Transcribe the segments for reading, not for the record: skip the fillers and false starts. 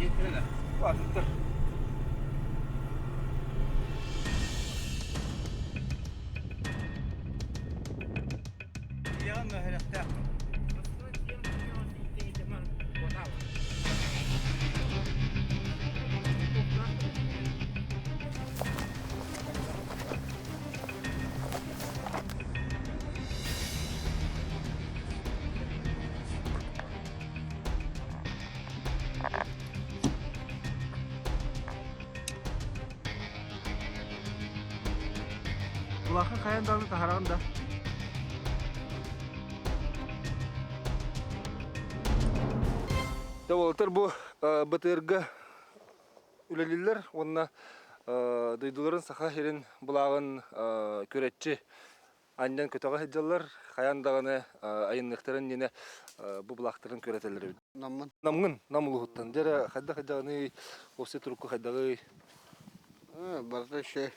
Атыттар. Ийэҕин мөһөрөхтөөх. Улахан хайан даҕаны таһараҕын да. Дьэ уолаттар бу БТР-га үлэлииллэр уонна дойдуларын Саха сирин былааҕын күрэччи анньан көтөҕө сылдьаллар. Хайаан даҕаны айанныахтарын иннинэ бу былаахтарын күрэтэллэр эбит. Наммын. Намҥын, Нам улууһуттан. Дьэ эрэ хайдах хайдаҕыный, уопсай турукку хайдаҕый? Барыта үчүгэй.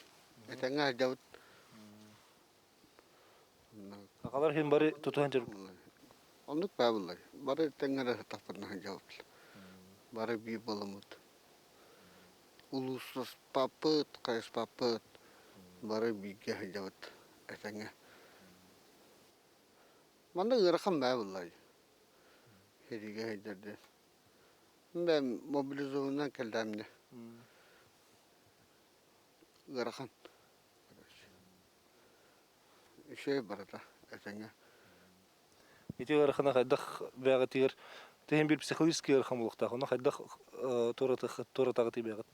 Этэҥҥэ сылдьабыт. Сахалар иһин бары тутуһан дьарык. Оннук баа буллар. Бары тэҥҥэ эрэ сытахпытына сылдьабыт. Бары биир буоламмыт. Улуусласпаппыт, хайыспаппыт. Бары бииргэ сылдьабыт этэҥҥэ. Манна ыарахан баа буллар. Сэриигэ сылдьар диэн. Бэйэм мобилизованнан кэллээмнэ. Ыарахан. Үчүгэй барыта этэҥҥэ. Ити ыарахана хайдах бэйэҕитигэр тиһин биир психологический ыарахан буолуохтаах. Ону хайдах туоратаҕытый бэйэҕит?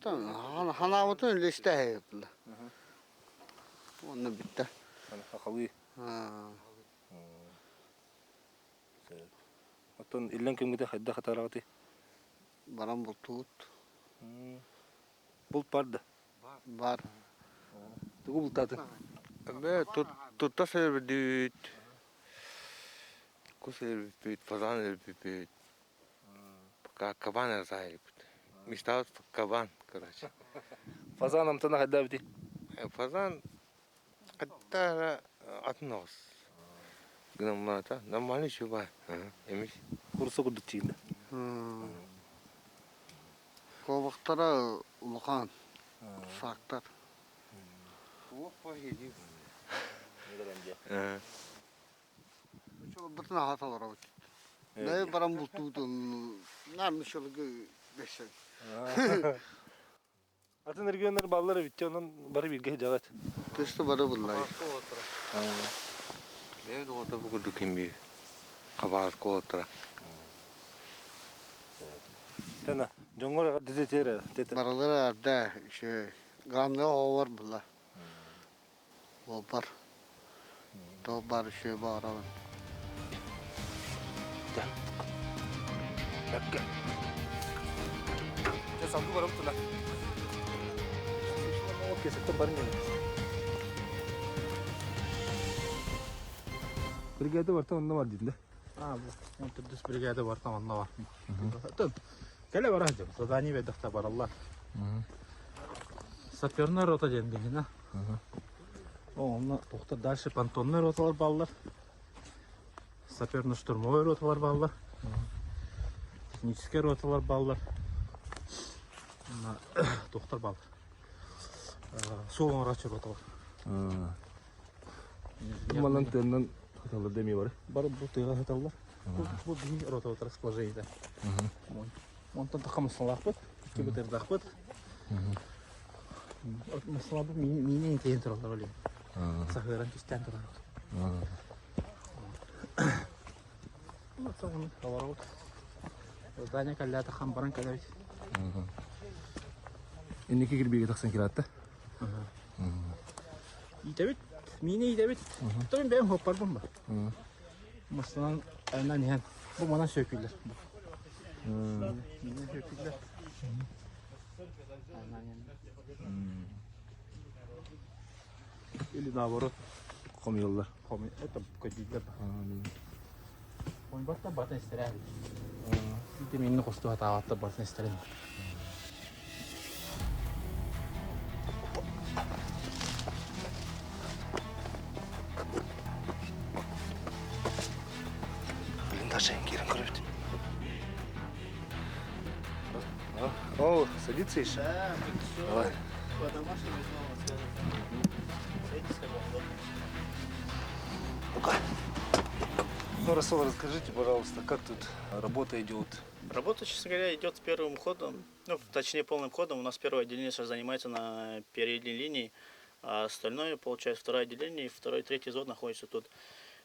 Ханаабытын үллэстээһи Онно бүттэ. Сахалыы. Оттон иллэҥ күҥҥүтэ хайдах атаараҕытый? Баран бултуубут. Булт бар да? Бар. Тугу бултаатыҥ? Бээ, тутта сылдьыбыт, кус өлбүппүт, фазан өлбүппүт, пока кабан ырытаайбыт. Мечтал кабан, короче. Фазан амтана хайдах эбитий? Фазан хатта атын оҕус. Гынаммата, нормальный чуба. Эмис. Курса курдук тиийдэ. Куобахтара улахан, саактар. Бытын аха толоробут. Бэйэ баран бултуутун наам шылгы бэсен. Атын регионнар баллар эбит, онон бары бииргэ сылдьаҕыт. Тыста бары буллай. Бэйэ доҕото бу курдук ким Хабаровка уолаттара. Тана, дьоҥҥор дэтэтиэрэ. Барылара арда үчүгэй. Главное оҕолор була. Уолбар. Туох баар үчүгэй баҕарабын. Бэккэ. Дьэ салгыы барабыт тула. Кесектен барын Бригада барта онно бар дедин да? А, бу. Он төрдүс бригада барта онно бар. Кэлэ бара сылдьабыт. Задание бердихтэ бараллар. Саперная рота диэн биһиэнэ. Онно тухта дальше понтонная роталар бааллар. Саперно-штурмовой роталар бааллар. Техническэй роталар бааллар. Тухтар бааллар. Суол оҥорооччу роталар. Манан тыаннан хаталлар дэмии бары. Бары бу тыаҕа сыталлар. Бу биһи ротабыт расположение. Онтон тахха массалаахпыт, икки бытырдаахпыт. Массалаабыт миинин тиэйэн тураллар олин. Саһыаран түстээн тураллар. Олоробут. Здание кэллээтэ хам баран кэлэбит. Инники кирбиигэ тахсан киратта. Иитэбит, миини иитэбит. Тойон бэйэм хуоппарбын ба. Массынан айанан иһэн бу манан сөкүллэр. Миини сөкүллэр. Или наоборот. Хомуйаллар. Хомуй, это көдүүллэр. Хомуйбаттар батын истэрэ. Ити минни хосту хатаабаттар батын истэрин. Блиндажа киирэн көрөбүт. О, садится еще? Да, все. Давай. По-домашнему снова скажем. Садитесь, как вам удобно. Ну-ка. Ну, Расул, расскажите, пожалуйста, как тут работа идет? Работа, честно говоря, идет первым ходом, ну, точнее, полным ходом. У нас первое отделение сейчас занимается на передней линии, а остальное, получается, второе отделение и второй, третий взвод находится тут.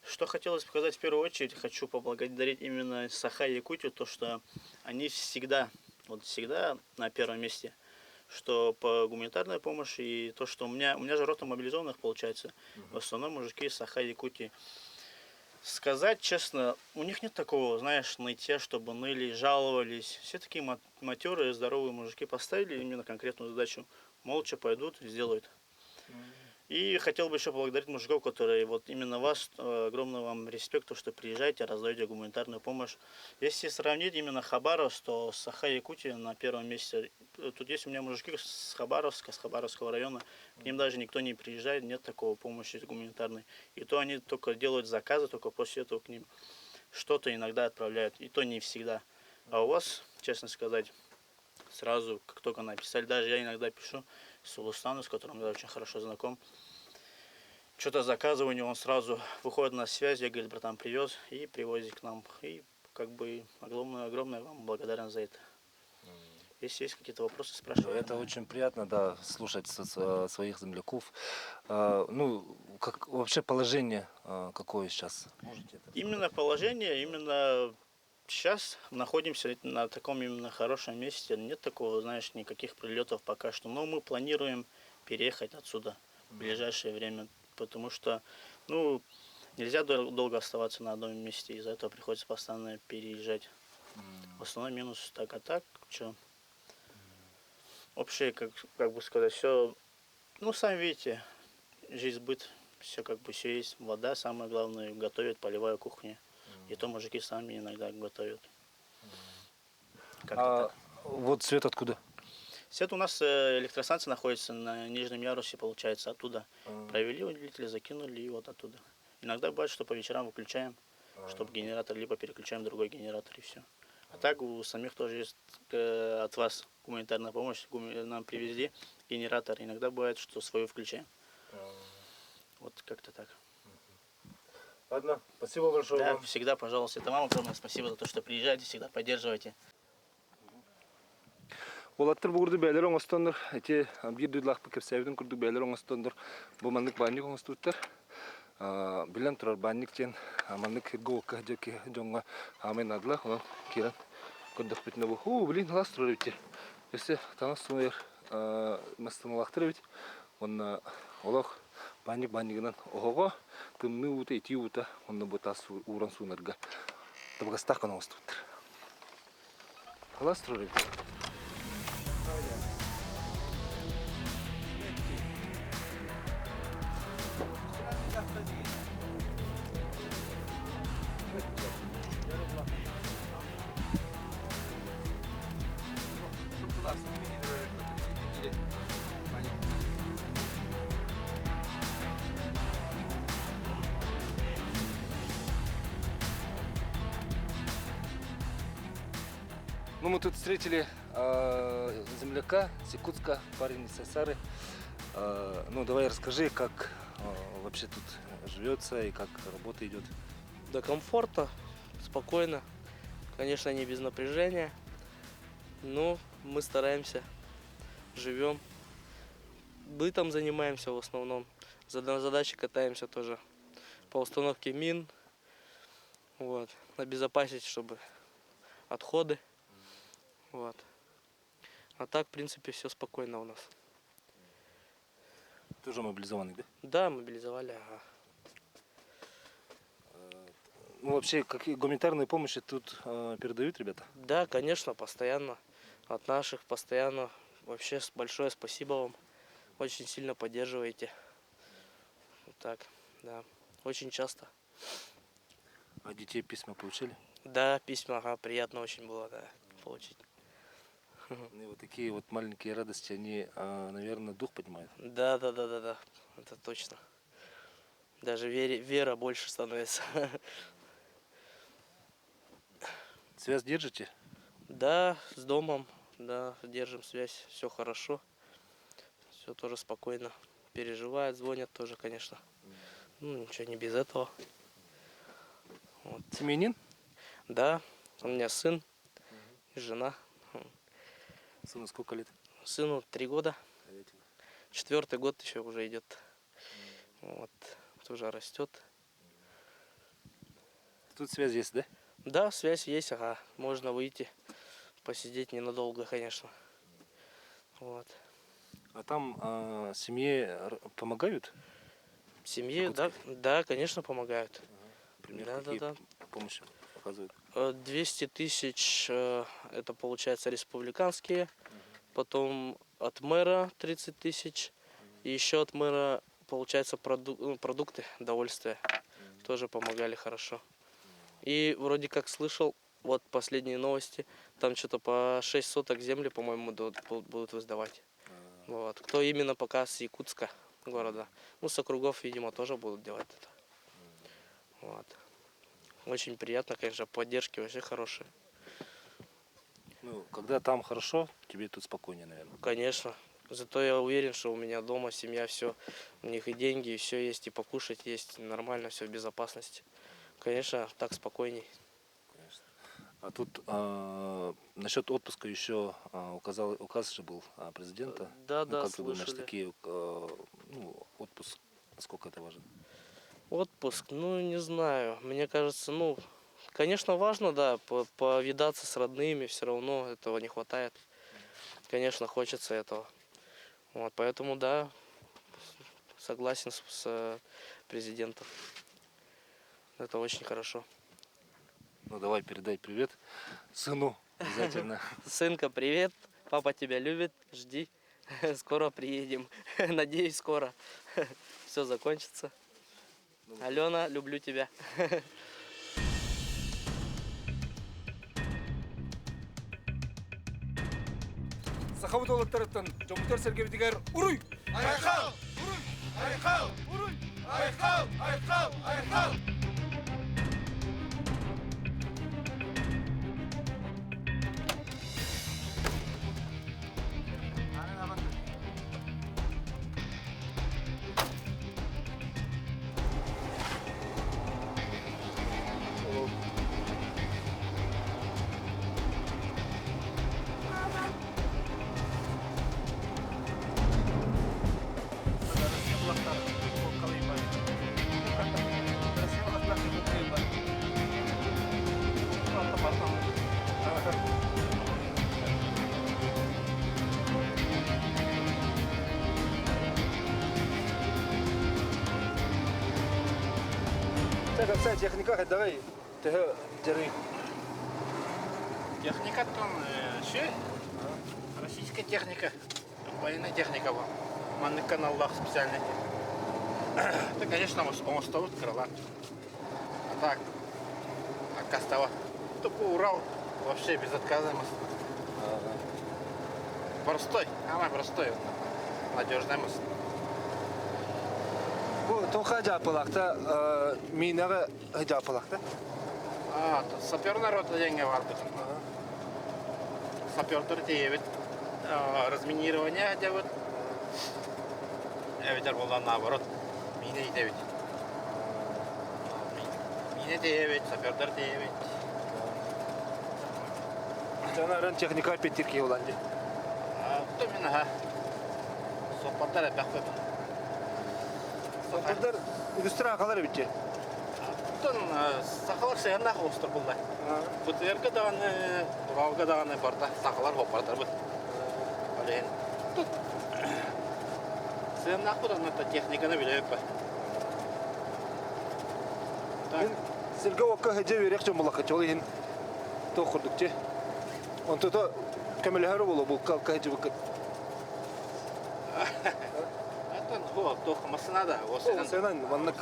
Что хотелось показать в первую очередь, хочу поблагодарить именно Саха и Якутию, то, что они всегда, вот всегда на первом месте, что по гуманитарной помощи и то, что у меня же рота мобилизованных получается, в основном мужики из Саха и Якутии. Сказать честно, у них нет такого, знаешь, нытья, чтобы ныли, жаловались. Все такие матерые, здоровые мужики поставили именно конкретную задачу. Молча пойдут, сделают. И хотел бы еще поблагодарить мужиков, которые вот именно вас, огромный вам респект, то, что приезжаете, раздаете гуманитарную помощь. Если сравнить именно Хабаровск, то Саха Якутия на первом месте. Тут есть у меня мужики с Хабаровска, с Хабаровского района, к ним даже никто не приезжает, нет такого помощи гуманитарной. И то они только делают заказы, только после этого к ним что-то иногда отправляют, и то не всегда. А у вас, честно сказать, сразу, как только написали, даже я иногда пишу Сулустану, с которым я очень хорошо знаком, что-то заказываю у него, он сразу выходит на связь, я, говорит, братан, привез, и привозит к нам. И как бы огромное, огромное вам благодарен за это. Если есть какие-то вопросы, спрашивайте. Это очень приятно, да, слушать своих земляков. Ну, как вообще положение какое сейчас? Можете это Именно положение, именно сейчас находимся на таком именно хорошем месте. Нет такого, знаешь, никаких прилетов пока что. Но мы планируем переехать отсюда в ближайшее время, потому что, ну, нельзя долго оставаться на одном месте, из-за этого приходится постоянно переезжать. В основном минус так, а так, что? Вообще, как бы сказать, все, ну, сами видите, жизнь, быт, все как бы все есть. Вода, самое главное, готовят, полевая кухня. И то мужики сами иногда готовят. Как-то А так. вот свет откуда? Свет у нас электростанция находится на нижнем ярусе, получается, оттуда. Провели удлинители, закинули и вот оттуда. Иногда бывает, что по вечерам выключаем, чтобы генератор, либо переключаем другой генератор и все. А так у самих тоже есть от вас гуманитарная помощь, нам привезли генератор. Иногда бывает, что свою включаем. Вот как-то так. Ладно, спасибо большое Да, вам. всегда, пожалуйста. Это вам огромное спасибо за то, что приезжаете, всегда поддерживаете. Уолаттар бу курдук бэйэлэрэ оҥостоннор, ити биир дойдулаахпыт кэпсээбитин курдук бэйэлэрэ оҥостоннор, бу маннык баанньык оҥостубуттар. Биллэн турар баанньык диэн маннык сиргэ-уокка дьоҥҥо саамай наадалаах, онон киирэн көрдөхпүтүнэ бу, уу, блин, сылаас турар эбит. Өссө таҥас сууйар массыыналаахтар эбит. Уонна олох баанньык баанньыгынан оһоҕо, тымныы уута, итии уута, онно бу таас ууран суунарга табыгастаах гына оҥостубуттар. Сылаас турар эбит. Ну, мы тут встретили земляка с Якутска, парень из Сайсары. Ну, давай расскажи, как вообще тут живется и как работа идет. Да комфортно, спокойно. Конечно, не без напряжения. Но мы стараемся, живем. Бытом занимаемся в основном. На задачи катаемся тоже. По установке мин. Вот. Обезопасить, чтобы отходы. Вот. А так, в принципе, все спокойно у нас. Тоже мобилизованный, да? Да, мобилизовали, ага. Ну, вообще, какие гуманитарные помощи тут передают ребята? Да, конечно, постоянно. От наших постоянно. Вообще, большое спасибо вам. Очень сильно поддерживаете. Вот так, да. Очень часто. А детей письма получили? Да, письма, ага, приятно очень было, да, получить. Ну и вот такие вот маленькие радости, они, наверное, дух поднимают. Да, это точно. Даже вера больше становится. Связь держите? Да, с домом. Да, держим связь, все хорошо. Все тоже спокойно. Переживают, звонят тоже, конечно. Ну, ничего не без этого. Вот. Семьянин? Да, у меня сын и жена. Сыну сколько лет? Сыну 3 года. Четвертый год еще уже идет. Вот, тоже растет. Тут связь есть, да? Да, связь есть, ага. Можно выйти, посидеть ненадолго, конечно. Вот. А там семье помогают? Семье, да, конечно, помогают. Например, Да, да, какие да. помощи оказывают? 200 тысяч, это получается республиканские, потом от мэра 30 тысяч, и еще от мэра, получается, ну, продукты, довольствие, тоже помогали хорошо. И вроде как слышал, вот последние новости, там что-то по 6 соток земли, по-моему, будут раздавать. Вот. Кто именно пока с Якутска города. Ну, с округов, видимо, тоже будут делать это. Вот. Очень приятно, конечно, поддержки вообще хорошие. Ну, когда там хорошо, тебе тут спокойнее, наверное. Конечно. Зато я уверен, что у меня дома семья, все, у них и деньги, и все есть, и покушать есть, нормально, все в безопасности. Конечно, так спокойней. Конечно. А тут насчет отпуска еще указ же был президента. Да, Ну, да, как ты думаешь, слышали. такие, ну, отпуск, насколько это важен? Отпуск, ну, не знаю. Мне кажется, ну, конечно, важно, да, повидаться с родными, все равно этого не хватает. Конечно, хочется этого. Вот, поэтому, да, согласен с президентом. Это очень хорошо. Ну, давай передай привет сыну обязательно. Сынка, привет. Папа тебя любит. Жди. Скоро приедем. Надеюсь, скоро. Все закончится. Алена, люблю тебя. Сахабыт уолаттарыттан дьоммутугар-сэргэбитигэр уруй! Айхал! Уруй! Айхал! Уруй! Айхал! Айхал! Айхал! Так, техника, давай, держи. Техника там все. Российская техника. Военная техника вам. Маннык каналлаах специальный. Это, конечно, оҥостобут кыралаан. А так, аккаастаабат. Тупо Урал вообще без отказа. Простой, самый простой. Надежный мост. Бу туохха дьааппалаахта, минаҕа дьааппалаахта. А, саперная рота диэҥҥэ баарбыт. Сапердар тиэйэбит. Разминирование делают. Эбэтэр буолла наоборот. Мина иитэбит. Мина тиэйэбит, сапердар тиэйэбит. Жанарын техника петирки уланды. А, то мин ха. Суоппардар элбэх көп. Суоппардар үгүстэр сахалар эбит. Оттон сахалар сыһыаннаах оҕустар буолла. БТР-га даҕаны, Уралга даҕаны барыта сахалар суоппардарбыт. Ол иһин тут сыһыаннаахпыт онно техниканы билэбит. Так, Сиргэ-уокка сылдьа үөрүйэх дьон буоллахха ол иһин туох курдук дии. Онто көмөлөһөр буолуо булка-алка сылдьыбыккыт. Оттон хо, туох массыына да, уопсайынан. Сенан маннык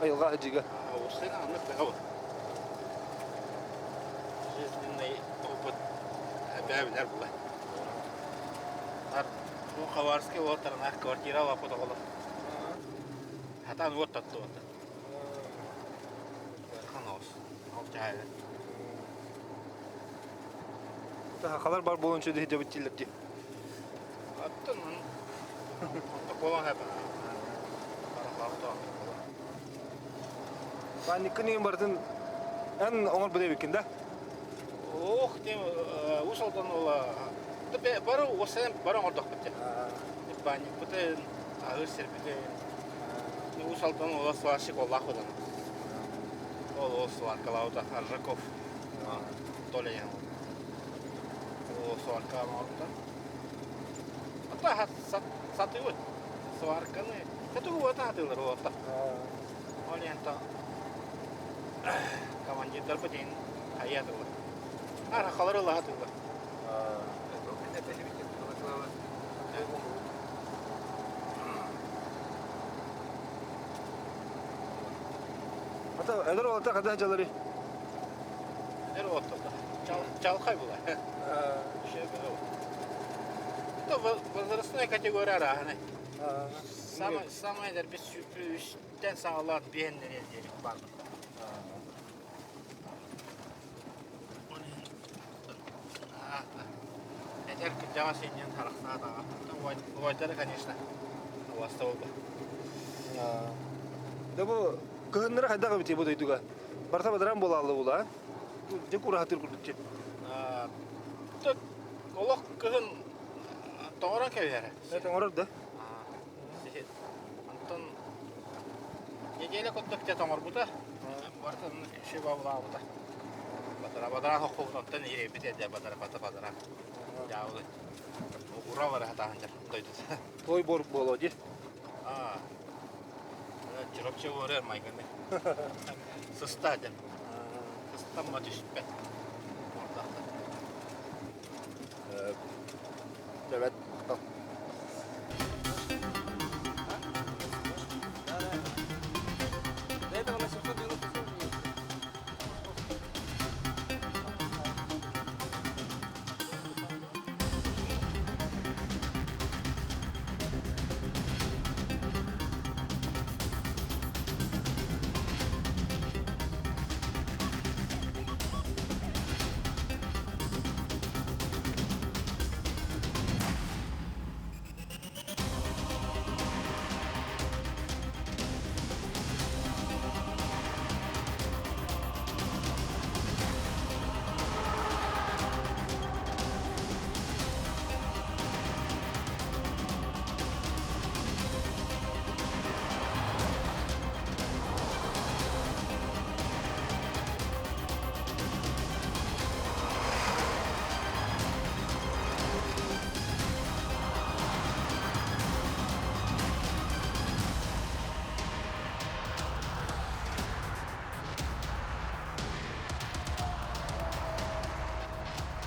айылҕаҕа сылдьыыга. Уопсайынан оннук бөҕө. Жизненный опыт бэйэ билэр буолла. Бу Хабаровскай уоттарына квартира лаппыт оҕолор. Хатан уот таттыбыт. Хаnos. Ол чаайы. Сахалар бар буолан үчүгэй дьэбит дииллэр дии. Оттон буолан хэпэ. Паниккын иһин барытын эн оҥорбут эбиккин да? Ох, тем Уус Алдан уола бары уосайан бары оҥордохпут дьэ. Баанньыкпытын, аһыыр сирбитин. Уус Алдан уола сварщик оллаах буолан. Ол ол сваркалаабыта Аржаков Толя диэн ол сварка оҥорбута. Ата сатыыбыт сварканы. Сатыыбыт сатыылар уота. Ол иһин командирдарбыт иһин хайа тыллар. Арахалар ылаһа тыллар. Ата эдэр уолаттар хада дьалары? Эдэр уолаттар чалхай була. Это возрастная категория арааһынай. Самый самый эдэрбит үстэн саҕалаан биһэннэриэн диэри баар. Эдэр кырдьаҕас иннин харахтаатаҕа. Убайдара, конечно, убаста буолба. Да бу кыһыннары хайдах эбитий бу дойдуга? Барыта бадаран буолааллы була. Дьэ кураһатыр курдук дьэ. Олох кыһын тоҥорон кэбиһэрэ. Тоҥорор да? Онтон неделя курдук дьэ тоҥорбута. Барытын шибабылаабыта. Батара батара хоххубут онтон иһирийбит этэ батара бата батара. Дьаабылы. Ура бара хатаан дьэр дойдута. Той борук буолуо дии. Аа. Чурапчы уорар майгыны. Сыста дьэн. Сыстамма түспэт. Ордахта. Эбэт. До этого на 797 ездили.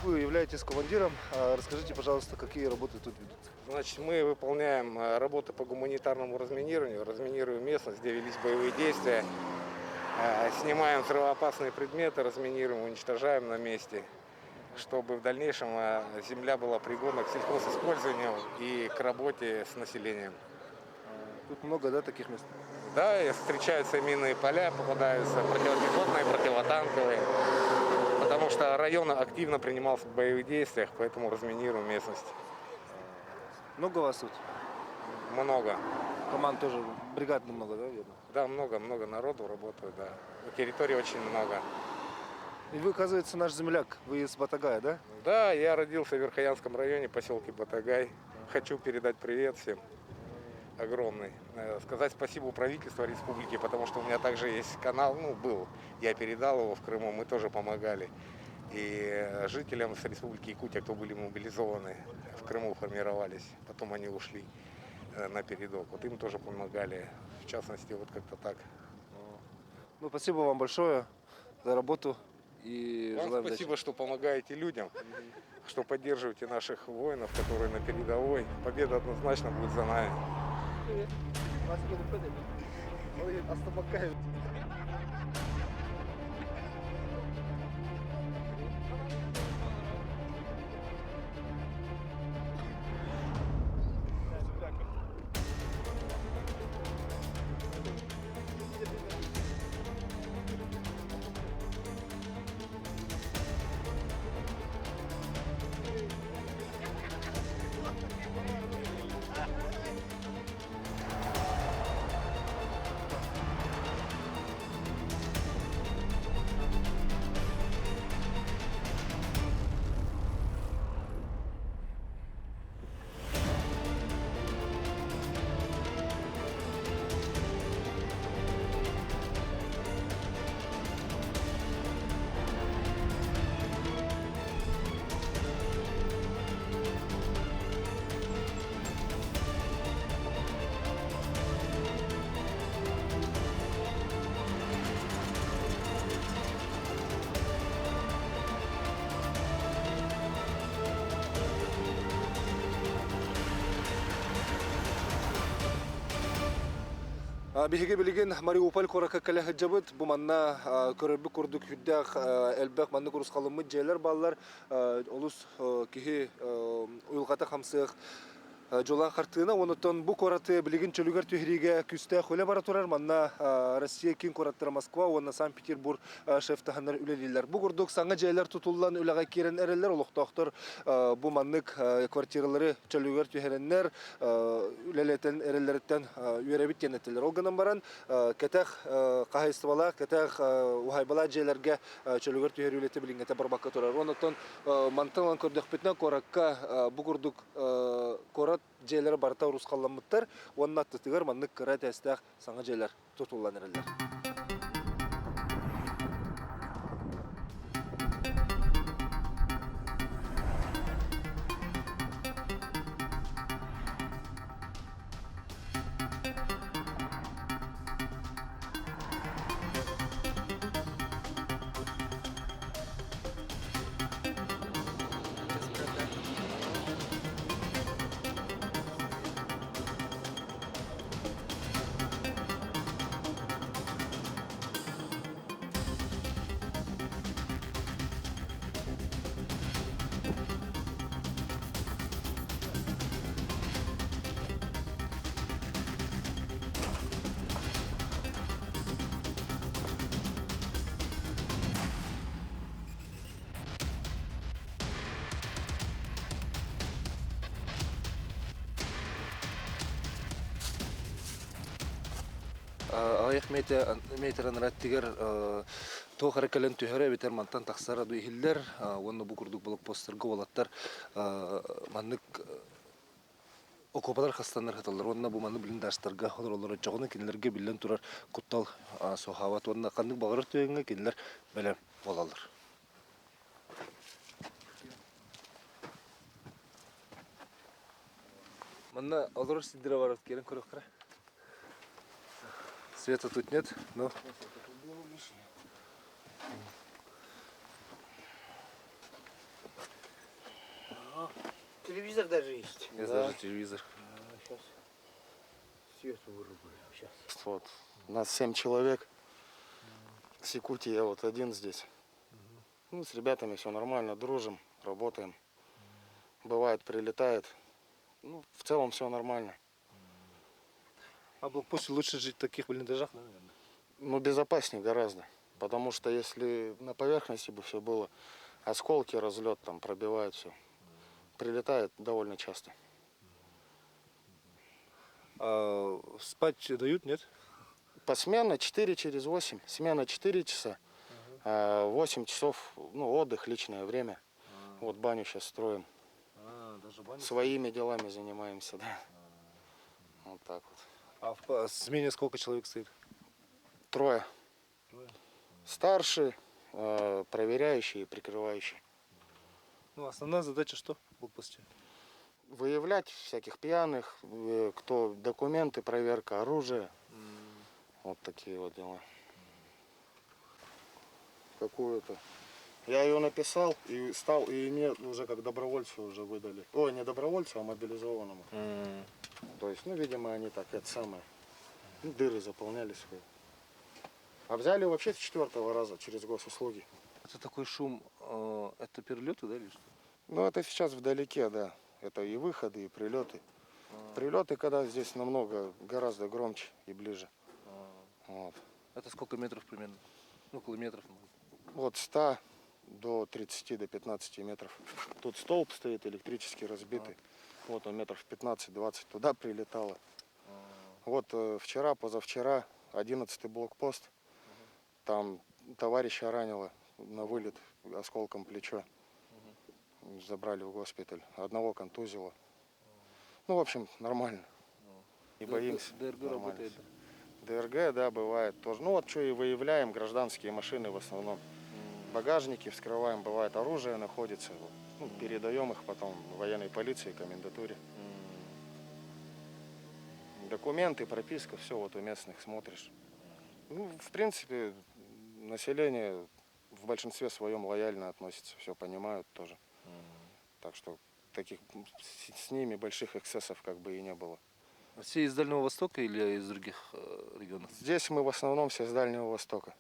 Вы являетесь командиром. А расскажите, пожалуйста, какие работы тут ведутся? Значит, мы выполняем работы по гуманитарному разминированию, разминируем местность, где велись боевые действия, снимаем взрывоопасные предметы, разминируем, уничтожаем на месте, чтобы в дальнейшем земля была пригодна к сельхозиспользованию и к работе с населением. Тут много, да, таких мест? Да, и встречаются минные поля, попадаются противопехотные, противотанковые, потому что район активно принимался в боевых действиях, поэтому разминируем местность. Много вас тут? Много. Команд тоже, бригад много, да, верно? Да, много-много народу работает, да. Территории очень много. И вы, оказывается, наш земляк, вы из Батагая, да? Да, я родился в Верхоянском районе, поселке Батагай. Хочу передать привет всем огромный. Сказать спасибо правительству республики, потому что у меня также есть канал, ну, был, я передал его в Крыму, мы тоже помогали. И жителям с республики Якутия, кто были мобилизованы, в Крыму формировались, потом они ушли на передок. Вот им тоже помогали, в частности, вот как-то так. Ну, спасибо вам большое за работу и Вам желаем спасибо, удачи. что помогаете людям, что поддерживаете наших воинов, которые на передовой. Победа однозначно будет за нами. Биһиги билигин Мариуполь куоракка кэлэ сылдьабыт. Бу манна көрөрбүт курдук сүрдээх элбэх маннык урусхалыммыт дьиэлэр бааллар. Олус киһи уйулҕата хамсыах дьолоох хартыына. Онуттан бу куораты билигин чөлүгэр түһэриигэ күүстээх үлэ бара турар. Манна Россия киин куораттара Москва уонна Санкт-Петербург шефтаһаннар үлэлииллэр. Бу курдук саҥа дьиэлэр тутуллан үлэҕэ киирэн эрэллэр. Олохтоохтор бу маннык квартиралары чөлүгэр түһэрэннэр үлэлэтэн эрэллэриттэн үөрэбит диэн этилэр. Ол гынан баран кэтэх хаһайыстыбалаах, кэтэх уһайбалаах дьиэлэргэ чөлүгэр түһэр үлэтэ билиҥҥэтэ барбакка турар. Онон мантан ылан көрдөхпүтүнэ куоракка бу курдук куорат дьиэлэрэ барыта урусхалламмыттар уонна аттытыгар маннык кыра этээстээх саҥа дьиэлэр тутуллан эрэллэр. Аҕыйах метр анараттыгар туох эрэ кэлэн түһэрэ эбэтэр мантан тахсара дуу иһиллэр уонна бу курдук блокпостарга уолаттар маннык окуопалар хастаннар сыталлар уонна бу маннык блиндажтарга олороллор оччоҕуна кинилэргэ биллэн турар куттал суоһаабат уонна ханнык баҕарар түгэҥҥэ кинилэр бэлэм буолаллар. Манна олорор сирдэрэ бар киирэн көрүөххэ. Света тут нет, но... Телевизор даже есть. Есть даже телевизор. Сейчас свет вырублю. Сейчас. Вот. Нас семь человек. С Якутии я вот один здесь. Ну, с ребятами все нормально, дружим, работаем. Бывает, прилетает. Ну, в целом все нормально. А блокпосте лучше жить в таких блиндажах, наверное. Ну, безопаснее гораздо. Потому что если на поверхности бы все было, осколки, разлет там пробивают все. Прилетает довольно часто. А спать дают, нет? Посменно 4 через 8. Смена 4 часа. А 8 часов, ну, отдых, личное время. Вот баню сейчас строим. А, даже баню. Своими делами занимаемся, да. Вот так вот. А в смене сколько человек стоит? Трое. Трое. Старший, проверяющий и прикрывающий. Ну, основная задача что в блокпосте? Выявлять всяких пьяных, кто документы, проверка оружия. Вот такие вот дела. Какую-то. Я ее написал и стал, и мне уже как добровольцу уже выдали. Ой, не добровольцу, а мобилизованному. То есть, ну, видимо, они так, это самое, ну, дыры заполняли свои. А взяли вообще с четвертого раза через госуслуги. Это такой шум, это перелеты, да, или что? Ну, это сейчас вдалеке, да. Это и выходы, и прилеты. Прилеты, когда здесь намного, гораздо громче и ближе. Вот. Это сколько метров примерно? Ну, километров. может. Вот 100 до 30, до 15 метров. Тут столб стоит электрически разбитый. Вот он метров 15-20 туда прилетало. Вот вчера, позавчера, 11-й блокпост. Там товарища ранило на вылет осколком плечо. Забрали в госпиталь. Одного контузило. Ну, в общем, нормально. Не боимся. ДРГ Нормально работает. всё. ДРГ, да, бывает тоже. Ну, вот что и выявляем, гражданские машины в основном. Багажники вскрываем, бывает оружие находится. Ну, передаем их потом военной полиции, комендатуре. Документы, прописка, все вот у местных смотришь. Ну, в принципе, население в большинстве своем лояльно относится, все понимают тоже. Так что таких с ними больших эксцессов как бы и не было. Все из Дальнего Востока или из других регионов? Здесь мы в основном все с Дальнего Востока.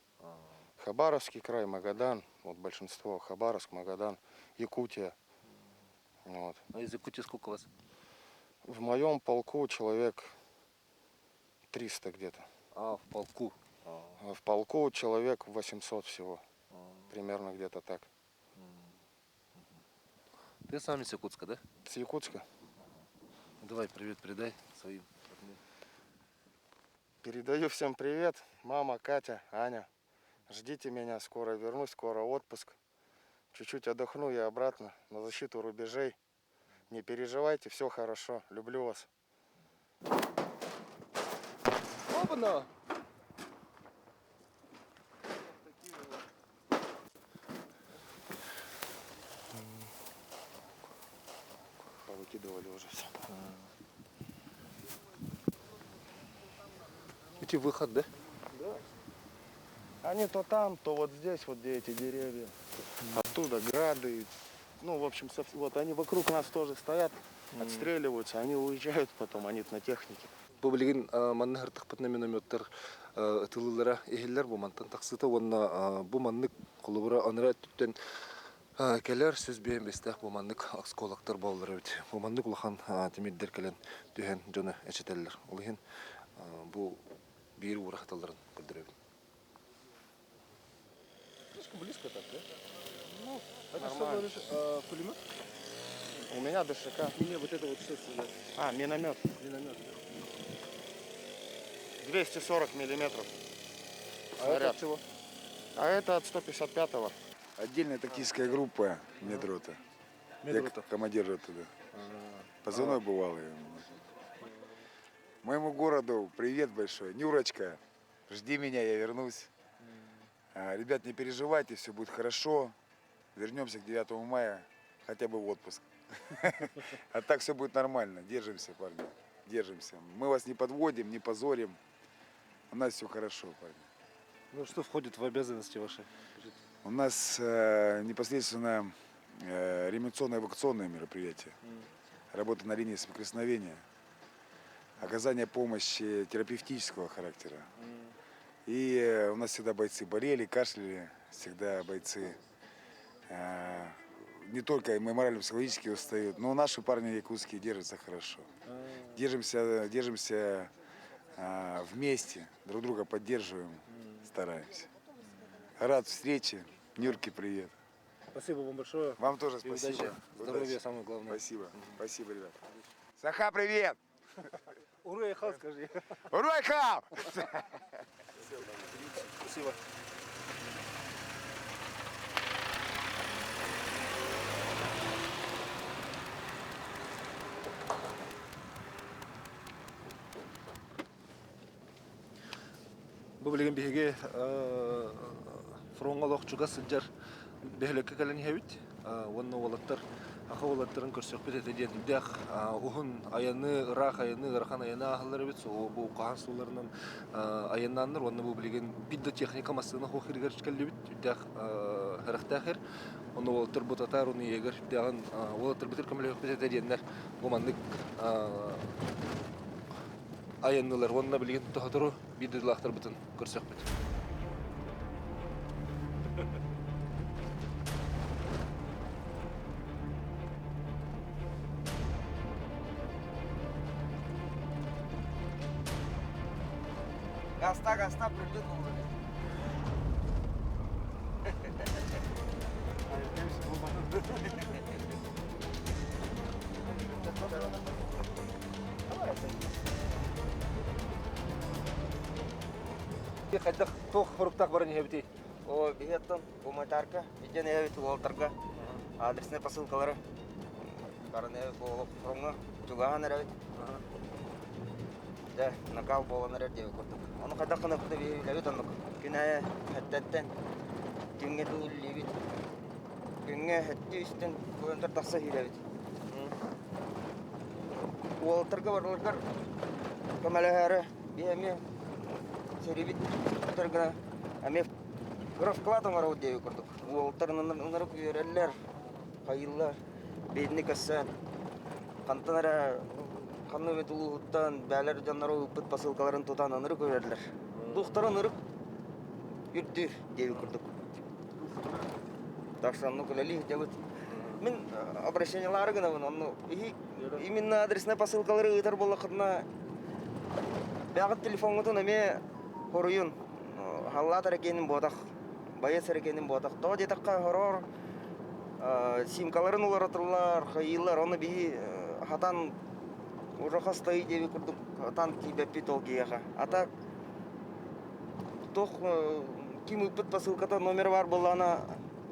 Хабаровский край, Магадан, вот большинство, Хабаровск, Магадан, Якутия. Вот. А из Якутии сколько у вас? В моем полку человек 300 где-то. А, в полку. А В полку человек 800 всего. Примерно где-то так. Ты сам из Якутска, да? С Якутска. Давай привет передай своим. родным. Передаю всем привет. Мама, Катя, Аня. Ждите меня, скоро вернусь, скоро отпуск. Чуть-чуть отдохну и обратно на защиту рубежей. Не переживайте, все хорошо. Люблю вас. Опа! Повыкидывали уже все. Эти выход, да? Они то там, то вот здесь, вот где эти деревья. Оттуда грады. Ну, в общем, вот они вокруг нас тоже стоят, отстреливаются, они уезжают потом, они на технике. Бу билигин манна сырыттахпытына минометтар ытыалыыллара иһиллэр бу мантан тахсыыта уонна бу маннык холобура анараа өттүттэн кэлэр 105-тээх бу маннык осколоктар буолаллар эбит. Бу маннык улахан тимирдэр кэлэн түһэн дьону эчэтэллэр. Ол иһин бу биир уура сыталларын көрдөрөбүн. Слишком близко так, да? Ну, Это что нормально. говоришь, пулемет? У меня ДШК. Не, вот это вот что сюда? А, миномет. Миномет. 240 миллиметров. А это Снаряд. от чего? А это от 155-го. Отдельная тактическая группа медрота. Я Медрота. командир роты, да. Позывной бывалый. Моему городу привет большой. Нюрочка, жди меня, я вернусь. Ребят, не переживайте, все будет хорошо. Вернемся к 9 мая, хотя бы в отпуск. А так все будет нормально. Держимся, парни. Держимся. Мы вас не подводим, не позорим. У нас все хорошо, парни. Ну что входит в обязанности ваши? У нас непосредственно реанимационно-эвакуационные мероприятия, работа на линии соприкосновения, оказание помощи терапевтического характера. И у нас всегда бойцы болели, кашляли, всегда бойцы не только мы морально-психологически устают, но наши парни якутские держатся хорошо. Держимся, держимся вместе, друг друга поддерживаем, стараемся. Рад встрече. Нюрке привет. Спасибо вам большое. Вам тоже И спасибо. удачи. Здоровья Удачи. самое главное. Спасибо. Спасибо, ребят. Саха, привет! Уруй-айхал, скажи. Уруй-айхал! Спасибо. Бу билигин биһиги фроҥҥа олох чугас сылдьар бөһүөлэккэ кэлэн иһэбит. Уонна уолаттар саха уолаттарын көрсөхпүт этэ диэн үрдээх уһун айаны, ыраах айаны, ыарахан айаны ааһаллар эбит. Бу хаһан сууларынан айаннааннар уонна бу билигин биир да техника массыына суох сиригэр кэллибит. Үрдээх сэрэхтээх сир. Онно уолаттар бу татаар уну ийэгэр үрдээҕин уолаттарбытыгар көмөлөһүөхпүт этэ диэннэр бу маннык айаннылар уонна билигин сотору биир дойдулаахтарбытын көрсөхпүт. Гаста, гаста, придет Хайдах туох соруктаах баран иһэбитий? О, биһиги гуманитарка, илдьэн иһэбит уолаттарга адреснай посылкалары. Баран иһэбит фроҥҥа чугаһаан эрэбит. Дьэ, накал буолан эрэр диэбит курдук. Ону хайдах гыныахпытый билэбит оннук. Күн аайы сэттэттэн күҥҥэ тууллуубут. Күҥҥэ сэттэ үстэн километр тахса сүүрэбит. Уолаттарга барыларыгар көмөлөһөөрү биһи эмиэ сэриибит бүтэр гына эмиэ кыра вклад оҥоробут диэбит курдук. Уолаттар ынырык үөрэллэр, хайыыллар, биһигини көрсөн хантан эрэ Ханна эмит улууһуттан бээлэр дьонноро ыыппыт посылкаларын тутан ынырык үрэллэр. Духтара ынырык үрдүүр диэбит курдук. Так что оннук үлэлии сылдьабыт. Мин обращениелаары гынабын, онну именно адреснай посылкалары ыытар буоллаххытына бэҕит телефоҥҥутун эмиэ хоруйун халлаат эрэ киэнин буотах, байыас эрэ киэнин буотах. Тоҕо диэтэххэ хороор симкаларын уларытыллар, хайыылар, ону биһи хатан уже хастайыы диэбит курдук хатан тиийбэппит ол киһиэхэ. А так туох ким ыыппыт посылката номера баар буоллаҕына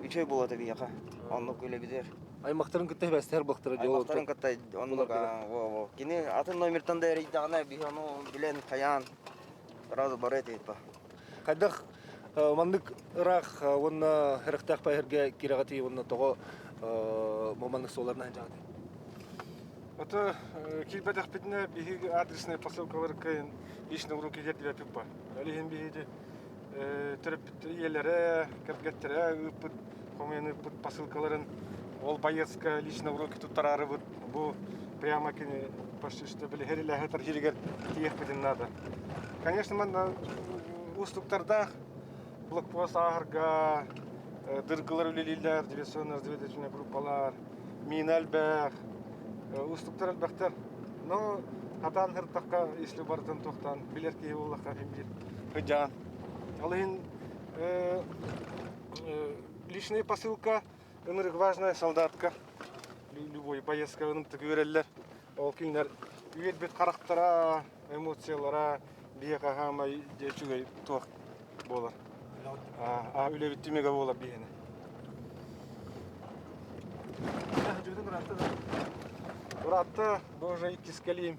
үчүгэй буолуо биһиэхэ. Оннук үлэбитигэр. Аймахтарын кытта сибээстэһэр буолтара дьол. Аймахтарын кытта оннук во Кини атын номертан да эрийдэҕинэ биһи ону билэн хайаан сразу бары этибит ба. Хайдах маннык ыраах уонна харахтаах паһергэ кирэҕитий уонна тоҕо маннык суолларынан сылдьаҕытый? Ото киирбэтэхпитинэ биһиги адреснай посылкалар кыайын личный уруок киирдибэппит ба. Ол иһин биһиги төрөппүт ийэлэрэ, кэргэттэрэ ыыппыт, хомуйан ыыппыт посылкаларын ол боецка лично уроки туттараарыбыт бу прямо кини почти что били хэрилэһэ тархиригэр тиийиэхпитин наада. Конечно, манна уустуктардаах блокпост ааһарга дыргылар үлэлииллэр, диверсионно-разведывательная группалар, мина элбэх, уустуктар элбэхтэр. Но хатаан сырыттахха, если барытын туохтаан билэр киһи буоллахха син биир сыдьаан. Ол иһин личная посылка ынырык важная солдатка любой боецка ынырык үөрэллэр. Ол кинилэр үөрбүт харахтара, эмоциялара биһиэхэ хаамай дьэ үчүгэй туох буолар. А үлэбит түмүгэ буолар биһиэнэ. Ыраатта, бу уже иккис кэлиим.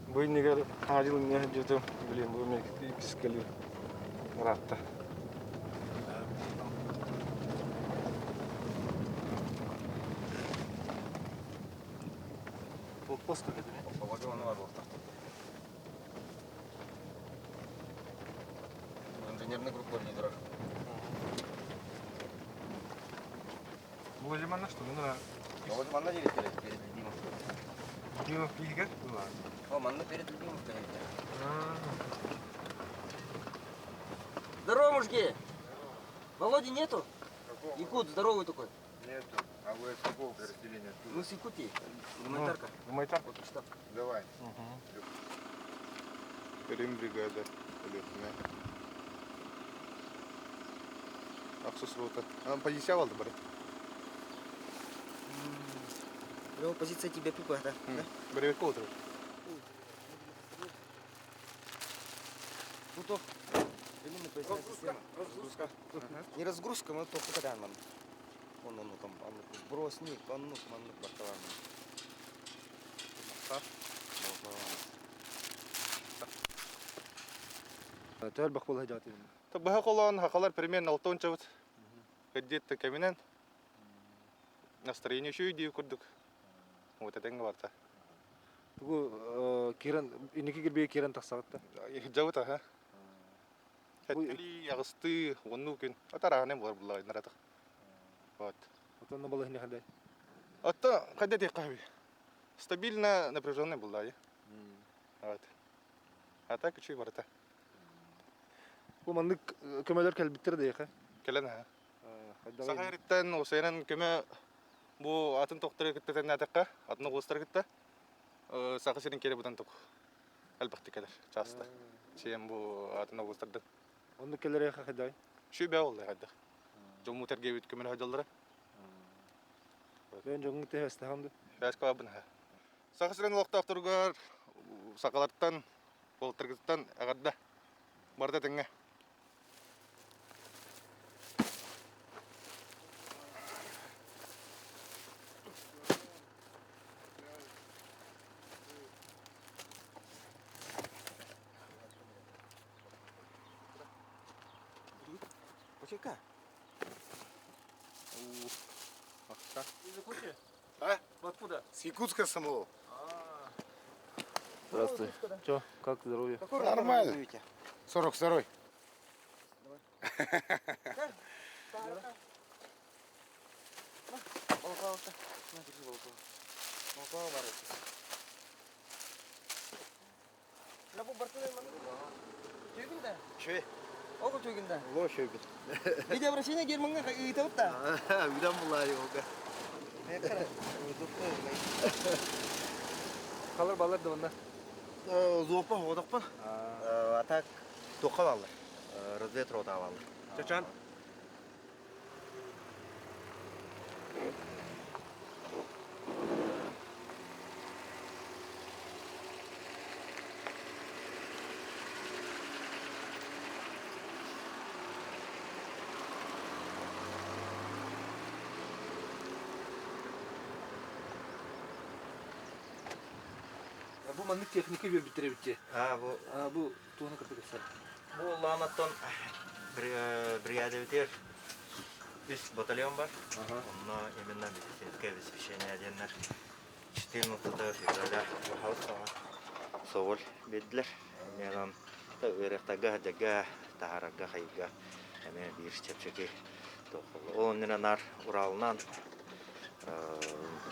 Бу иннигэр хаадьыл иннэ сылдьыбытым, блин, бу мен иккис кэлиим. Ыраатта. Блокпост көмөтүнэ. Инженерный группа лидеров. Возле манна что? Ну, на... Вот манна директор перед Любимов. Любимов киһигэр была. О, манна перед Любимов Здорово, мужики! Володи нету? Якут, здоровый такой. Нету. А вы с какого подразделения? Мы с Якутии. Гуманитарка. Гуманитарка. Вот штаб. Давай. Рим бригада. Летная. Ахсус рота. Позиция алды бары. Его позиция тебе пипа, да? Бері отырып. Ну то, Разгрузка. Разгрузка. Не разгрузка, мы только когда нам. Он, он, там, он, сбросник, он, ну, он, барталан. Төһө элбэх буола сылдьаҕытый? Быһа холоон хахалар примерно алтончабыт. Где-то кэминэн настроение үчүгэй дии курдук. Вот этэҥҥэ барта. Тугу киирэн инники кирбигэ киирэн тахсаҕыт да? Дьабыт аха. Хэттилии, аҕыстыы, уоннуу күн. Атарааһынан буолар буллаҕай наратых. Вот. Отонно балаһыня хандай? Отто хайда диэххэ Стабильно напряженный буллаайы. Вот. А так үчүгэй барыта. Бу маннык көмөлөр кэлбиттэр да Кэлэн аха. Саха эриттэн осайынан көмө бу атын тохтору кытта тэннээтэххэ, атын оҕустары кытта Саха сирин киэрэ бутан тук элбэхтик кэлэр часто. Чем бу атын оҕустардан. Оннук кэлэр хайдай? Шүбэ олла хайдах. Дьоммут эргебит көмөлө хадьаллара. Бэйэн дьоҥҥун тэһэстэһэн да? Бэскалабын Саха сирин олохтоохторугар сахалартан, уолаттаргытыттан эҕэрдэ. Барыта тэҥҥэ. Почекай. Из Якутии? А? Вы откуда? С Якутска самого. Здравствуй. Че, как здоровье? Нормально. 42-й. Бу бартын Түйгүн да? Шөй. Ого түйгүн да? Ло шөйбүт. Видеообращение Германга ыытабыт да? Үдэн буллари олга. Халар балар да онна. Зоопа хоҕодохпун. А так туохха бааллар? Разведрота бааллар. Чачан. Бу маннык техника үөрбүттэр эбит дии. А, бу Бу туһуна кытта кэпсэр. Бу Лаанаттан бригадабытыгар үс батальон бар. Онно именно медицинское обеспечение диэннэр 14 февраля Соболь биэрдилэр. Инньэ ыарыахтарга, садьарга, таһаарарга, хайыырга эмиэ биир чэпчэки Ол оннуна наар Уралынан,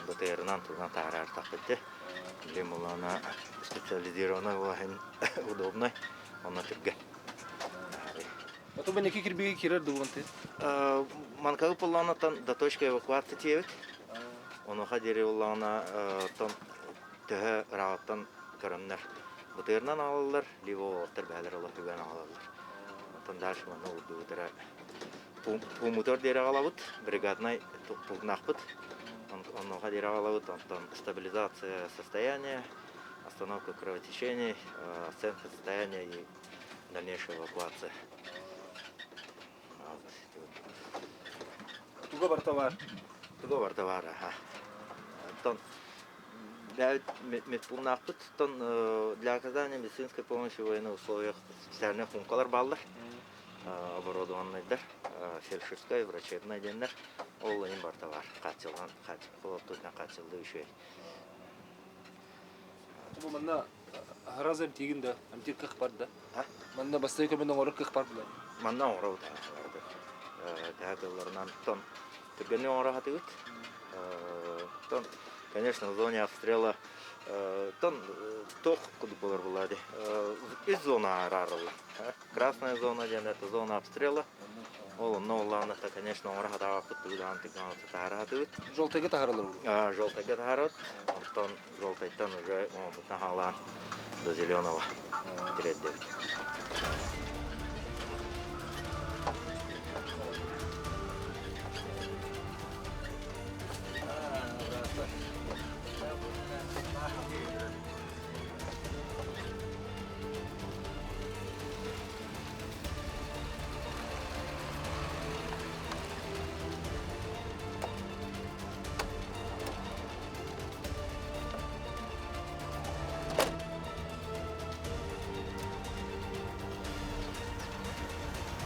БТРынан тугунан таһаарар тахпыт Билим буллаҕына специализированный буолан удобный, онно түргэн. Ото бу неки кирбиги кирер дубунты? Манкагы буллаҕынаттан до точки эвакуации тиэбит. Онуоха диэри буллаҕына тон төһө ырааҕыттан көрөннөр БТРынан аҕалаллар, либо уолаттар бэйэлэрэ олох үгэн аҕалаллар. Оттон дальше манна урдубутара Пууммутугар диэри аҕалабыт, бригаднай пунктнаахпыт. Онуоха диэри аҕалабыт, онтон стабилизация состояния, остановка кровотечений, оценка состояния и дальнейшая эвакуация. Туга барта бар? Туга барта бар, аха. Оттон медпуннаахпыт, оттон для оказания медицинской помощи в военных условиях специальные пункталар бааллар. оборудованныйдар, фельдшерскай, врачебнай диэннэр ол иһин барыта баар. Хааччыллан, холоттуутунан хааччыллыы үчүгэй. Бу манна аһараз эмтиигин да, эмтиир кых бар да? Манна бастакы көмөн оҥорор кых бар була? Манна оҥоробут Төһө тылларынан тон түргэнник оҥоро сатыыбыт. Тон, конечно, в зоне обстрела тон туох курдук болар буолла дии. Үс зона араарыллар. Красная зона диэн это зона обстрела. Ол онно улаанната, конечно, оҥоро хатаабаппыт тугу даҕаны таһара сатыыбыт. Желтайга таһаралар А, желтайга таһарабыт. Онтон желтайтан уже оҥорбутун хаалаан до зеленого тириэрдэбит.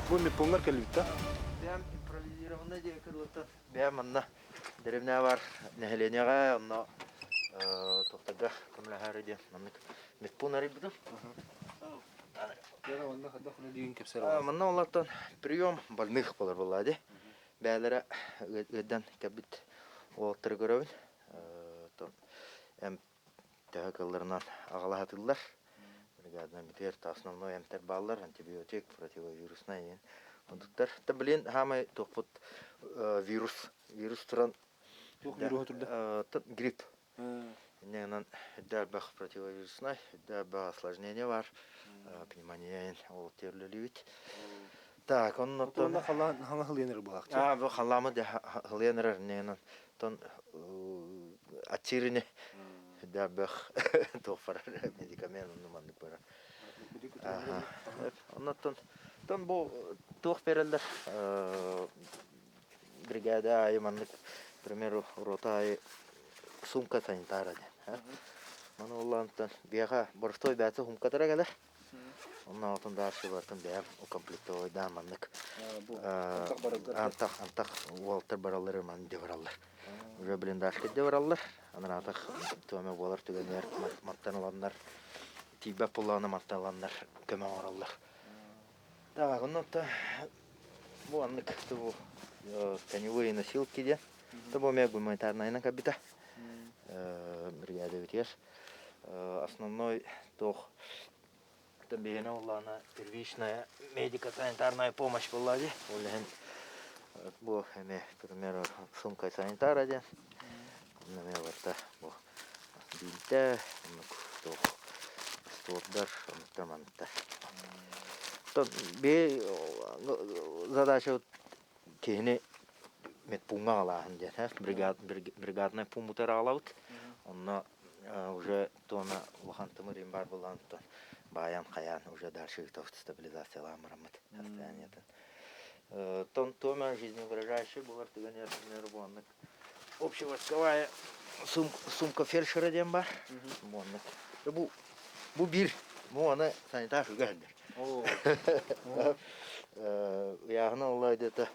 Бу миппуҥҥар кэлбит да? Бэйэм импровизированный диэки кырылыттан бэйэм манна дэриэбинэ бар нэһилиэнньэҕэ онно тохторго көмөлөһөөрү диэн маннык медпуун арыйбытым. Манна олортон прием больных болар буолла дии. Бээлэрэ ыардан кэлбит уолаттары көрөбүн. Эм төһө кылларынан аҕалаһатыллар. Бригадна битэр основной эмтэр бааллар, антибиотик, противовируснай диэн онтуктар. Та блин хаамай туохпут вирус вирус туран Туох вируһа турда? Грипп. Инньэ үрдэ элбэх противовируснай, үрдэ элбэх осложнение бар. Пневмония ол тиэрлэлибит. Так, оннуттан... Халаан хаҥа хылыйан эрэр буолаахчы. Аа, бу халаамы да хылыйан эрэр инньэ тон аччыырыны үрдэ элбэх туох барар медикамент онну маннык барар. Оннуттан тон бу туох береллер бригада аайы маннык, к примеру, рота аайы сумка санитара диэн. Маны улаантан биэхэ боростой бэйэтэ сумкатара кэлэр. Онно отун дальше бартын бэйэм укомплектовайдаан маннык антах антах уолтар бараллар маны де бараллар. Уже блиндажка де бараллар. Анаратах туоме буолар түгэнигэр маттан ыланнар тиийбэт буоллаҕына маттан ыланнар көмө оҥороллор. Так, онно бу аннык бу тканевые носилки диэн. Бу эмиэ гуманитарнайынан кэлбитэ. Бригадабытыгар. Основной туох. Оттон биһиэнэ буоллаҕына первичная медико-санитарная помощь буолла дии. Ол иһин бу эмиэ, к примеру, сумка санитара диэн. Онно эмиэ барыта бу биинтэ, оннук туох стуордар, оннуктар манныктар. Оттон биһи задача киһини медпууҥҥа аҕалааһын диэн, бригад, бригаднай пууммутугар аҕалабыт. Онно уже туона улахан тымыр баар буоллаҕыттан баайан хайаан уже дальше ыытабыт стабилизациялаан бараммыт состояниетын. Тон туома жизнеугрожающий буолар түгэнигэр буоннук общевойсковая сумка фельдшера диэн бар. Буоннук. Бу бу биир бу аны санитар үгэһэллэр. Ыйааһына олла где-то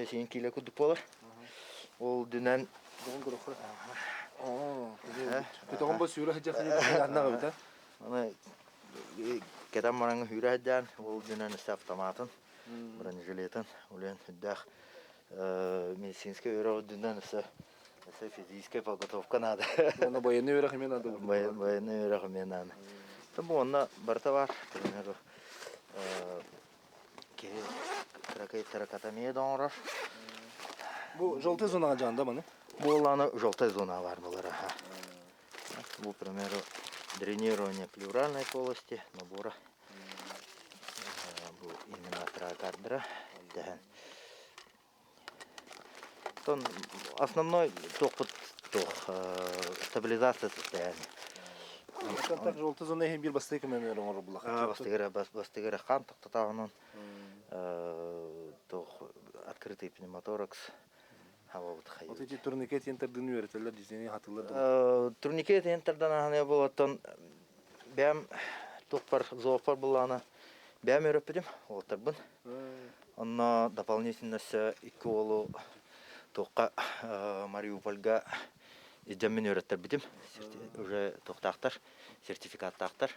син кило курдук буолар. Ол дүнэн Көтөҕөн бу сүүрэ сылдьар аннаҕа Аны кэтэн баран сүүрэ сылдьан ол дүнэн өссө автоматын, бронежилетын улен үрдээх медицинскэй үөрэх үрдүнэн өссө өссө физическая подготовка надо. Уонна военный үөрэх эмиэ надо. Военный үөрэх эмиэ надо. Бу онно барыта бар. Примеру, киһи кыракый тракотомия да оҥорор. Бу желтый зонаҕа дьаанда маны? Буоллаҕына желтая зона баар буолар аха. Бу, к примеру, дренирование плевральной полости набора. Бу именно тракардера дэһэн. Оттон основной туохпут туох стабилизация состояния. Так желтый зона иһин биир бастакы көмөнөр оҥорор буллаха. Бастыгыра бастыгыра хаан тохтотоҕунан туох открытый пневмоторакс хабабыт хайыы. Вот эти турникет тардыны үөрэтэллэр дизайны хатыллар. Турникет тардан аһаны болоттон бэм тухпар зоопар буллаана бэм өрөппүтүм уолтарбын. Онно дополнительно өссө икки уолу туохха Мариупольга илдьэммин үөрэттэрбитим. Уже туохтаахтар, сертификаттаахтар.